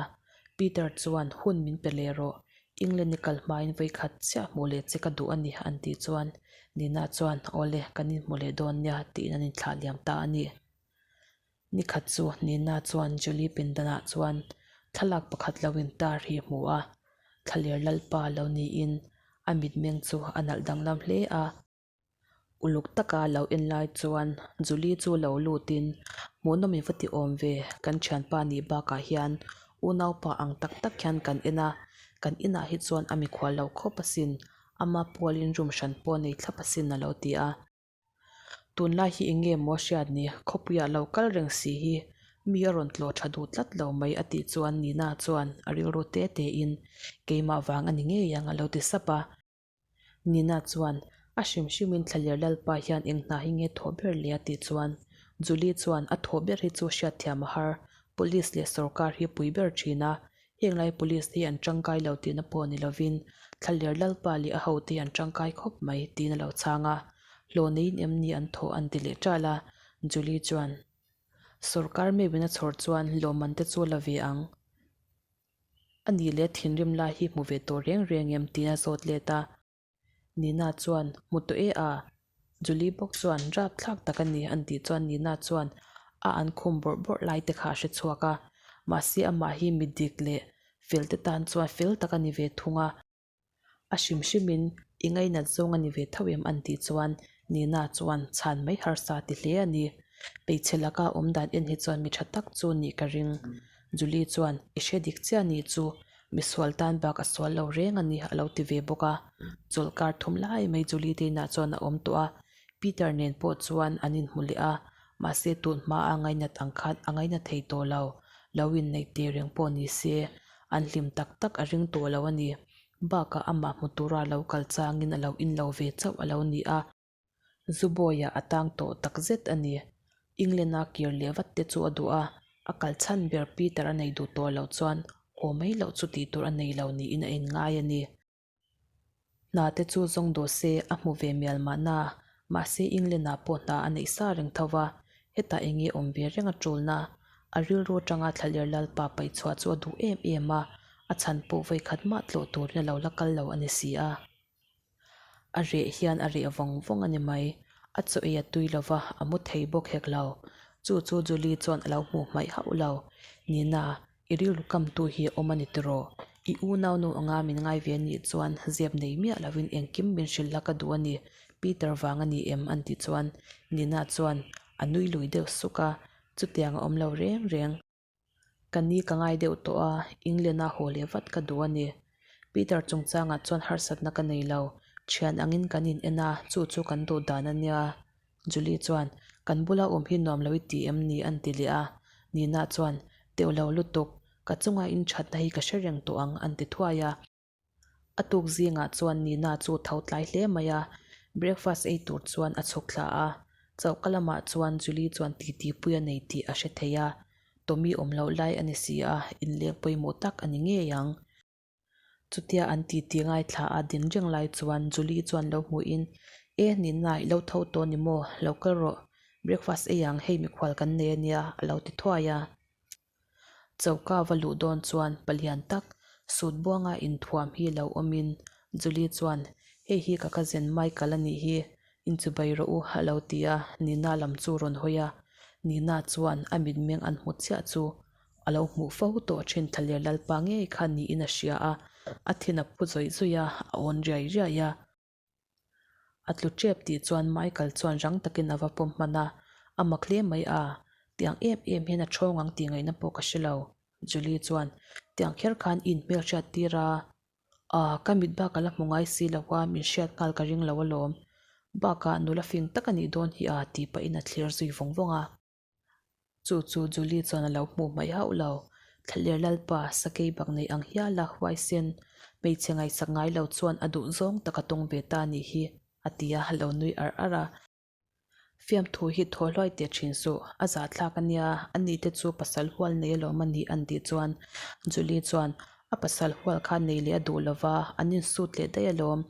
Peter chuan hun min pe leh rawh, England i kal hmain vawikhat chiah hmuh leh che ka duh a ni an tih chuan Nina chuan awle kan inhmu leh dawn nia tiin an inthlah liam ta a ni. Nikhat chu Nina chuan Julie pindanah chuan thlalak pakhat lo intar hi a hmu a, Thlaler Lalpa lo niin a mitmeng chu a nalh danglam hle a. Uluk taka lo en lai chuan Julie chu lo lutin, Hmuhnawm in va ti awm ve, kan thianpa nih bakah hian unaupa ang tak tak hian kan en a, kan inah hi chuan a mikhual lo khawp asin, ama pualin room hran pawh nei thlap asin a lo ti a. Tunlai hi eng nge maw hriat ni, khawpuiah lo kal reng si hi mi a rawn tlawh tha duh tlat lo mai a tih chuan Nina chuan a rilru te te in keimah vang a ni ngei ang a lo ti sap a. Nina chuan a hrim hrim in Thlaler Lalpa hian eng hna hi nge thawh ber le a tih chuan Julie chuan a thawh ber hi chu hriatthiam a har, Police leh sawrkar hi pui ber thin a, Heng lai police hi an tangkai lo tihna pawh ni lovin Thlaler Lalpa leh a hote hi an tangkai khawp mai tiin a lo chhang a. Hlawh neiin em ni an thawh an ti leh ṭal a, Julie chuan Sawrkar meuhin a chhawr chuan lawmman te chu la ve ang. A nih leh thinrim lai hi hmu ve tawh reng reng em tiin a zawt let a. Nina chuan, Hmu tawh e a? Julie bawk chuan, Rap thlak tak a ni an tih chuan Nina chuan a an khum bawrh bawrh lai te kha a hre chhuak a. Mahse amah hi mi dik leh fel te tan chuan fel tak a ni ve thung a. A hrim hrimin i ngainat zawng a ni ve tho em an tih chuan Nina chuan chhan mai harsa ti hle a ni. Hmeichhe laka awm dan en hi chuan mi tha tak chu nih ka ring. Julie chuan, I hre dik chiah ni chu, misual tan bak a sual lo reng a ni, a lo ti ve bawk a. Chawlhkar thum lai mai Julie te inah chuan a awm tawh a, Peter nen pawh chuan an inhmu leh a, mahse tun hma a ngainat ang khan a ngaina thei tawh lo, lo inneih teh reng pawh ni se, an hlim tak tak a ring tawh lo a ni. Bakah amah hmu tura lo kal changin a lo in lo ve chauh a lo ni a. Zu bawiah a tang tawh takzet a ni. England-a kir leh vat te chu a duh a, a kal chhan ber Peter a nei duh tawh loh chuan haw mai loh chu tih tur a nei lo niin a inngai a ni. Hna te chu zawng duh se a hmu ve mial mahna, mahse England-ah pawh hna a neih sa reng tho va, hetah eng nge awm ve reng a tulna? A rilru atanga thlaler lalpa paihchhuah chu a duh em em a, a chhan pawh vawikhat mah tlawh turin a lo la kal lo a ni si a. A reh hian a reh vawng vawng a ni mai. A chaw ei a tui lo va, a mu thei bawk hek lo. Chu chu Julie chuan a lo hmuh hmaih hauh lo. Nina, i rilru kamtu hi a awm a ni tiraw? I unaunu anga min ngai ve anih chuan zep nei miah lovin engkim min hrilh la ka duh a ni, Peter vang a ni em? an tih chuan Nina chuan a nui lui deuh suk a, chutiang a awm lo reng reng. Ka ni ka ngai deuh tawh a, England-a haw leh vat ka duh a ni. Peter chungchangah chuan harsatna ka nei lo, thian angin kan in en a, chu chu kan duh dan a nia. Julie chuan, Kan bula awm hi nuam lo i ti em ni? an ti leh a. Nina chuan, Teuh lo lutuk, ka chunga in thatna hi ka hre reng tawh ang, an ti thuai a. A tuk zingah chuan Nina chu tho tlai hle mai a, breakfast ei tur chuan a chhuk thla a. Choka lamah chuan Julie chuan titi pui a nei tih a hre thei a, Tommy awm loh lai a ni si a, inleng pawimawh tak a ni ngei ang. Chutia an titi ngaithla a din reng lai chuan Julie chuan lo hmuhin, E Nina, i lo tho tawh ni maw? Lo kal rawh, breakfast ei ang, hei mikhual kan nei a nia, a lo ti thuai a. Choka va luh dawn chuan palian tak sut buanga inthuam hi lo awmin Julie chuan, Hei hi ka cousin Michael a nih hi, inchubai rawh u a lo ti a, Nina lam chu rawn hawi a. Nina chuan a mitmeng an hmu chiah chu a lo hmuh fo tawh thin thlaler lalpa ngei kha niin a hria a, a thin a phu zawih zawih a, a awn riai riai a. A tlu tep tih chuan Michael chuan rang takin a va pawm hman a, A mak hle mai a, tiang em em hian a thawng ang tih ngaihna pawh ka hre lo. Julie chuan, Tiang kher khan i inhmelhriat tir a, ah, ka mit bak a la hmu ngai si lo a, min hriat nghal ka ring lo alawm. Bakah nula fing tak a nih dawn hi a, tih pahin a thlir zui vawng vawng a. Chu chu Julie chuan a lo hmuh hmaih hauh lo. Thlaler Lalpa, sakei bak nei ang hiala huaisen, hmeichhe ngaihsak ngai lo chuan a duh zawng tak a tawng ve ta a nih hi, a ti a, a lo nui arh arh a. Fiamthu hi thaw hluai teh thin suh, a zahthlak a nia, a ni te chu pasal hual nei alawm a nih an tih chuan Julie chuan a pasal hual kha nei leh a duh lova, an insut leh daih alawm.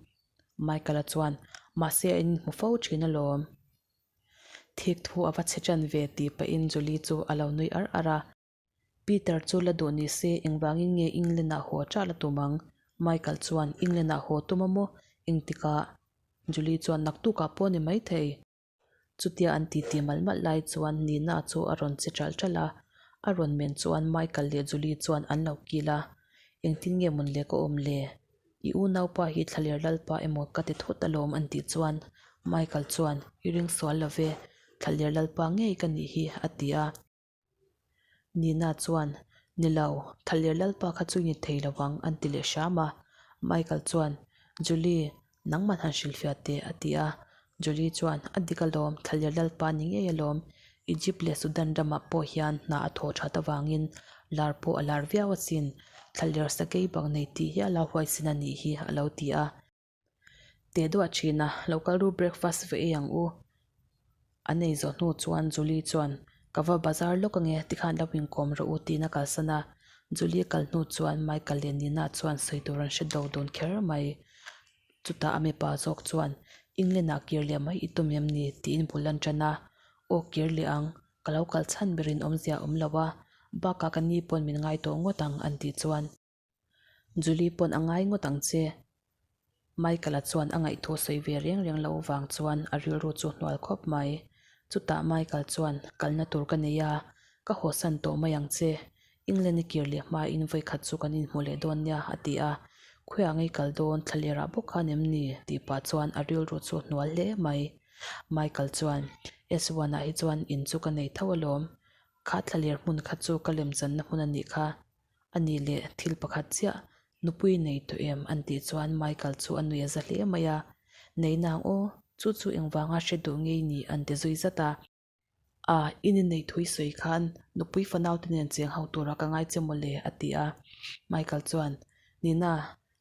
Michael-a chuan, Mahse a inhmu fo thin alawm. Thik thu a va chhe ṭan ve tih pahin Julie chu a lo nui ar ar a. Peter chu la duh ni se engvangin nge England-ah haw ṭah la tum ang? Michael chuan England-ah haw tum a maw? Engtikah? Julie chuan naktukah pawh a ni maithei. Chutia an titi malh malh lai chuan Nina chu a rawn che ṭalh ṭalh a. A rawn men chuan Michael leh Julie chuan an lo kil a. Engtin nge mawn le ka awm le? I unaupa hi thlaler lalpa emaw ka ti thut alawm an tih chuan Michael chuan I ring sual lo ve, thlaler lalpa ngei ka nih hi a ti a. Nina chuan Ni lo, thlaler lalpa kha chu i ni thei lo ang an ti leh hram a. Michael chuan Julie, nangman han hrilhfiah teh a ti a. Julie chuan A dik alawm, thlaler lalpa ni ngei alawm. Egypt leh Sudan ramah pawh hian hna a thawh that avangin lar pawh a lar viau asin. Thlaler sakei bak nei tih hial a huaisin a nih hi a lo ti a. Teh duah thin a, lo kal ru breakfast ve ei ang u. An ei zawh hnu chuan Julie chuan Ka va bazar lawk ange tikhan lo inkawm rawh u tiin a kalsan a. Julie kal hnu chuan Michael leh Nina chuan sawi tur an hre do dun kher mai. Chutah a mipa zawk chuan England-ah kir leh mai i tum em ni? tiin bul an tan a. Aw kir leh ang, ka lo kal chhan berin awmzia a awm lo a, bakah ka ni pawn min ngai tawh ngawt ang an tih chuan Julie pawn a ngai ngawt ang che. Michael-a chuan a ngaihthu sawi ve reng reng loh vang chuan a rilru chu hnual khawp mai. Chutah Michael chuan kalna tur ka nei a, ka hawsan tawh mai ang che. England i kir leh hmain vawikhat chu kan inhmu leh dawn nia a ti a. Khawiah ngei kal dawn thlalerah bawk khan em ni? tih pah chuan a rilru chu hnual hle mai. Michael chuan, S1 ah hi chuan in chu ka nei tho alawm. Kha thlaler hmun kha chu ka lemchanna hmun a nih kha. A nih leh thil pakhat chiah nupui nei tawh em an tih chuan Michael chu a nui a za hle mai a. Nei nang aw, chu chu engvanga hre duh ngei ni an ti zui zat a. A, i ni nei thui sawi khan nupui fanau te nen cheng ho tura ka ngai che mawle a ti a. Michael chuan, Nina,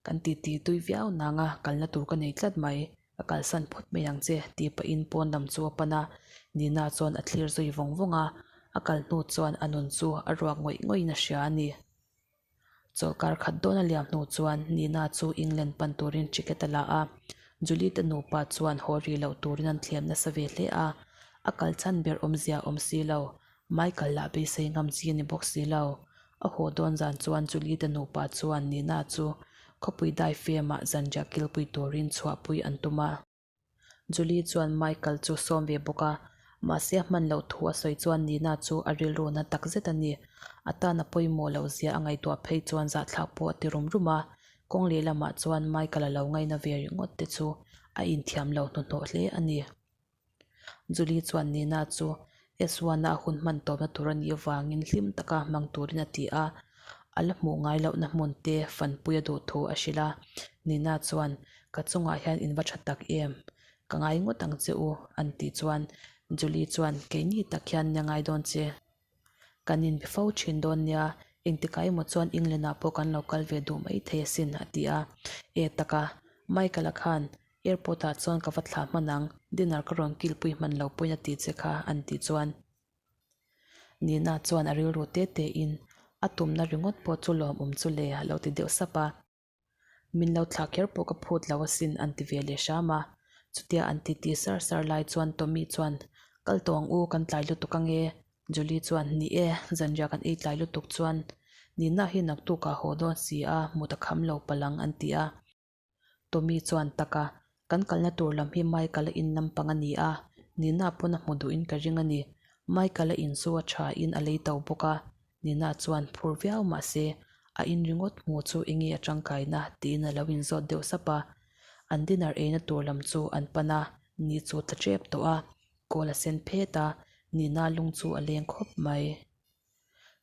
kan titi tui viau nanga kalna tur ka nei tlat mai. Ka kalsan phawt mai ang che, tih pahin pawn lam chu a pan a. Nina chuan a thlir zui vawng vawng a, a kal hnu chuan a nun chu a ruak ngawih ngawih in a hria a ni. Chawlhkar khat dawn a liam hnu chuan Nina chu England pan turin ticket a la a, Julie te nupa chuan haw rih loh turin an thlem nasa ve hle a, a kal chhan ber awmzia a awm si lo, Michael lah beisei ngam chi a ni bawk si lo. A haw dawn zan chuan Julie te nupa chuan Nina chu khawpui daifem ah zanriah kilpui turin chhuahpui an tum a. Julie chuan Michael chu sawm ve bawk a, mahse a hman loh thu a sawi chuan Nina chu a rilru na tak zet a ni. A tan a pawimawh loh zia a ngaihtuah phei chuan zahthlak pawh a ti rum rum a, kawng lehlamah chuan Michael a lo ngaina ve ringawt te chu a inthiam lo hnuhnawh hle a ni. Julie chuan Nina chu S1-a a hun hman tawpna tur a nih avangin hlim taka hmang turin a ti a, a la hmuh ngai lohna hmun te fanpui a duh thu a hrilh a. Nina chuan, Ka chungah hian in va tha tak em? Ka ngai ngawt ang che u, an tih chuan Julie chuan, Keini tak hian nia ngai dawn che. Kan inbe fo thin dawn nia, engtikah emaw chuan England ah pawh kan lo kal ve duh mai thei asin, a ti a. E taka, Michael-a khan Airport ah chuan ka va thlah hman ang, dinner ka rawn kilpui hman lo pawhin a ti che kha, an tih chuan Nina chuan a rilru te te in a tumna ringawt pawh chu lawmawm chu le a lo ti deuh sap a. Min lo thlah kher pawh ka phut lo asin an ti ve leh hram a. Chutia an titi sar sar lai chuan Tommy chuan, Kal tawh ang u, kan tlai lutuk ange. Julie chuan, Ni e, zanriah kan ei tlai lutuk chuan Nina hi naktukah a haw dawn si a, mut a kham lo palh ang an ti a. Tommy chuan taka, Kan kalna tur lam hi Michael-a in lampang a ni a, Nina pawn a hmu duhin ka ring a ni. Michael-a in chu a tha in a lei to bawk a, Nina chuan phur viau mah se, a in ringawt hmu chu enge a tangkaina tiin a lo inzawt deuh sap a. An dinner eina tur lam chu an pan a, ni chu tla tep tawh a, kawl a sen phet a, Nina lung chu a leng khawp mai.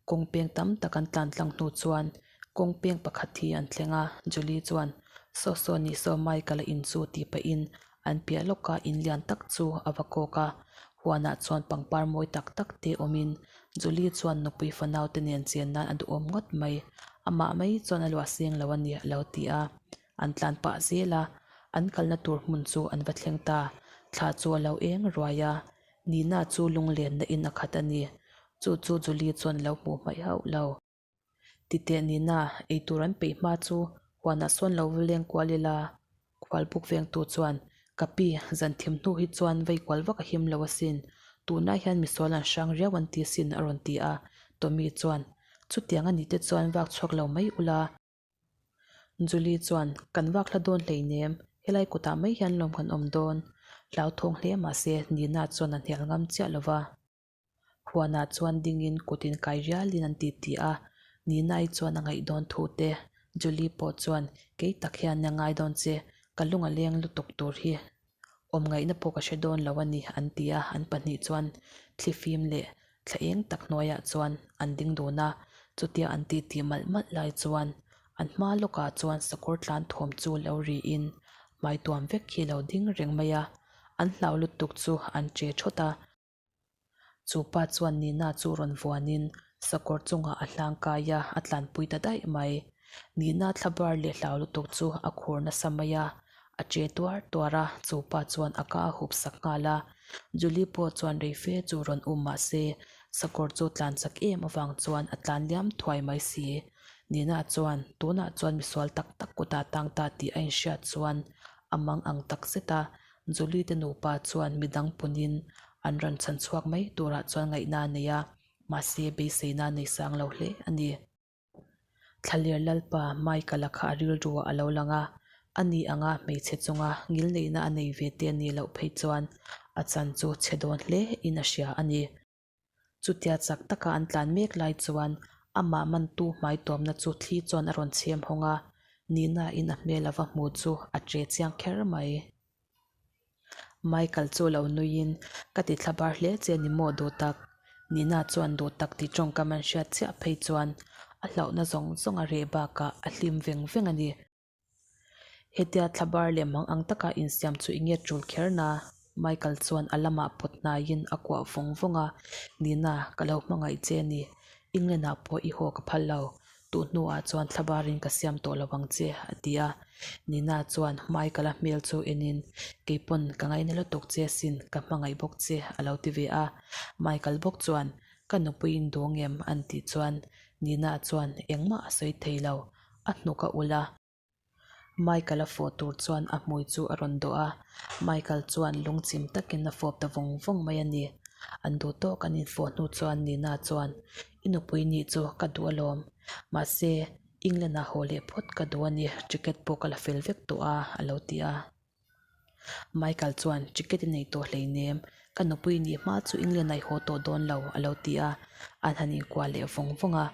Kawng peng tam tak an tlan tlang hnu chuan kawng peng pakhat hi an thleng a, Julie chuan Saw saw nih saw Michael a in chu tih pahin an piah lawka in lian tak chu a va kawk a, huanah chuan pangpar mawi tak tak te awmin Julie chuan nupui fanau te nen chen nan a duhawm ngawt mai, amah mai chuan a luah seng lo a ni a lo ti a, an tlan pah zel a, an kalna tur hmun chu an va thleng ta, thla chu a lo eng ruai a, Nina chu lunglenna in a khat a ni. Chu chu Julie chuan a lo hmuh hmaih hauh lo. Titeh Nina, eitur an peih hma chu huanah sawn lo va leng kual ila. Khualbuk vengtu chuan, Ka pi, zan thim hnu hi chuan vei kual vak a him lo asin. Tunah hian misual an hrang riau an ti asin a rawn ti a. Tommy chuan, Chutiang a nih te chuan vak chhuak lo mai ula. Julie chuan, Kan vak hla dawn hleinem, helai kutah mai hian lawm kan awm dawn. Hlauthawng hle mahse Nina chuan a hnial ngam chiah lo va. Huanah chuan dingin kut inkai rialin an titi a, Nina-i chuan a ngaih dawn thu te, Julie pawh chuan, Kei tak hian a ngai dawn che, ka lung a leng lutuk tur hi awm ngaihna pawh ka hre dawn lo a ni, an ti a, an pahnih chuan thlifim leh thla eng tak hnuaiah chuan an ding dun a, chutia an titi malh malh lai chuan an hma lawkah chuan sakawr tlan thawm chu lo riin hmai tuam vek hi a lo ding reng mai a, an hlau lutuk chu an che thawt a. Chu pa chuan Nina chu rawn vuanin sakawr chungah a hlang kai a, a tlanpui ta daih mai. Nina thlabar leh hlau lutuk chu a khur nasa mai a, a che tuar tuar a, chu pa chuan a ka a hup sak nghal a. Julie pawh chuan reife chu rawn um mah se, sakawr chu tlan chak em avang chuan a tlan liam thuai mai si. Nina chuan tunah chuan misual tak tak kutah tang ta tih a inhriat chuan a mang ang tak zet a, Julie te nupa chuan midang punin an rawn chhan chhuak mai turah chuan ngaihna a nei a, mahse beiseina a nei sang lo hle a ni. Thlaler Lalpa Michael-a kha a rilruah a lo lang a, ani anga hmeichhe chunga ngilneihna a nei ve te a nih loh phei chuan a chan chu chhe dawn hle in a hria a ni. Chutia chak taka an tlan mek lai chuan amah mantu hmai tuamna chu thli chuan a rawn chhem hawng a, Nina in a hmel a va hmu chu a che chiang kher mai. Michael chu lo nuiin, Ka ti thla bar hle che ni maw duh tak? Nina chuan duh tak tih tawngkam an hriat chiah phei chuan a hlauhna zawng zawng a reh bakah a hlim veng veng a ni. Hetia thlabar leh mang ang taka insiam chu i nge tul kher na? Michael chuan a lamah pawt hnaiin a kuah vawng vawng a, Nina, ka lo hmangaih che a ni. England ah pawh i haw ka phal lo. Tuh hnuah chuan thlabarin ka siam tawh lo ang che, a ti a. Nina chuan Michael-a hmel chu enin, Keipawn ka ngaina lutuk che asin, ka hmangaih bawk che, a lo ti ve a. Michael bawk chuan, Ka nupui in duh ngem? an tih chuan Nina chuan engmah a sawi thei lo, a hnuk a ulh a. Michael-a fawh tur chuan a hmui chu a rawn dawh a, Michael chuan lungchim takin a fawp ta vawng vawng mai a ni. An duh tawk an infawh hnu chuan Nina chuan, I nupui nih chu ka duh alawm. Mahse, England-ah haw leh phawt ka duh a ni, ticket pawh ka la fel vek tawh a, a lo ti a. Michael chuan, Ticket i nei tawh hleinem, ka nupui nih hma chu England ah i haw tawh dawn lo, a lo ti a, an han inkuah leh vawng vawng a.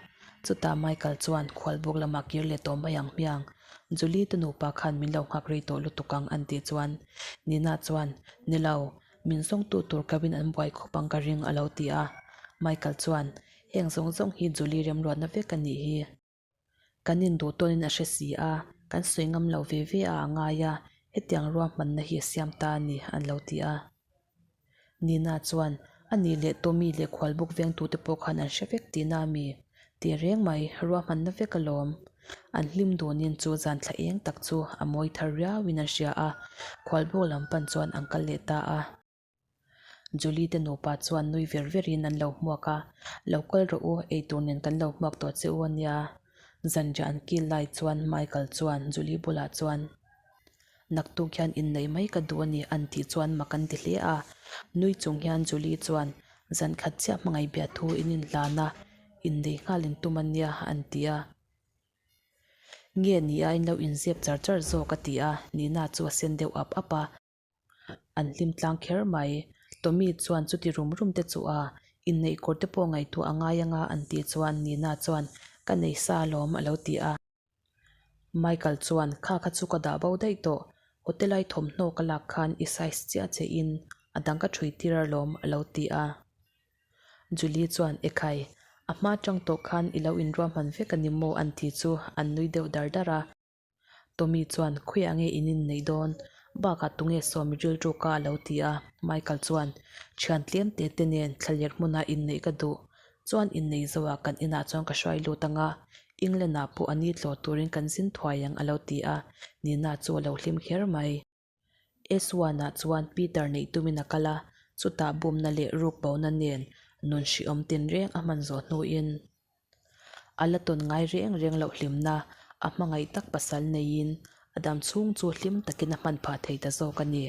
Chutah Michael chuan, Khualbuk lamah kir leh tawh mai ang hmiang, Julie te nupa khan min lo nghak rei tawh lutuk ang, an tih chuan Nina chuan, Ni lo, min zawngtu tur kawin an buai khawp ang ka ring, a lo ti a. Michael chuan, Heng zawng zawng hi Julie remruatna vek a nih hi. Kan induh tawnin a hre si a, kan sawi ngam lo ve ve a a ngai a, hetiang ruahmanna hi a siam ta a ni, an lo ti a. Nina chuan, A nih leh Tommy leh khualbuk vengtute pawh khan an hre vek tihna a mi? Ti reng mai, ruahmanna vek alawm. An hlim dunin chu zan thla eng tak chu a mawi thar riauin an hria a, khualbuk lam pan chuan an kal leh ta a. Julie te nupa chuan nui ver ver in an lo hmuak a, Lo kal rawh u, eitur nen kan lo hmuak tawh che u a nia. Zanriah an kil lai chuan Michael chuan Julie bulah chuan, Naktuk hian inneih mai ka duh a ni an tih chuan mak an ti hle a. Nui chung hian Julie chuan, Zan khat chiah hmangaih biah thu in inhlan a, inneih nghal in tum a nia an ti a. Nge ni a in lo inzep char char zawk a ti a, Nina chu a sen deuh ap ap a. An hlim tlang kher mai. Tommy chuan chuti rum rum te chu a inneih kawr te pawh ngaihtuah a ngai anga an tih chuan Nina chuan ka nei sa alawm a lo ti a. Michael chuan kha kha chu ka dah bo daih tawh, hotel a i thawmhnaw ka lak khan i size chiah che in a dang ka thui tir alawm a lo ti a. Julie chuan ekhai, a hma tang tawh khan i lo inruahman vek a ni maw an ti chu an nui deuh dar dar a. Tommy chuan, Khawiah nge in inneih dawn? Bakah tunge sawmi rilru ka a lo ti a. Michael chuan, Thian tlem te te nen thlaler hmunah inneih ka duh. Chuan innei zoah kan inah chuan ka hruai lut ang a, England ah pawh a ni tlawh turin kan zin thuai ang a lo ti a. Nina chu a lo hlim kher mai. S-one-ah chuan Peter neih tumin a kal a, chutah bumna leh ruk bona nen nun hrehawm tinreng a hman zawh hnuin a la tawn ngai reng reng loh hlimna a hmangaih tak pasal neiin a dam chhung chu hlim takin a hman phah thei ta zawk a ni.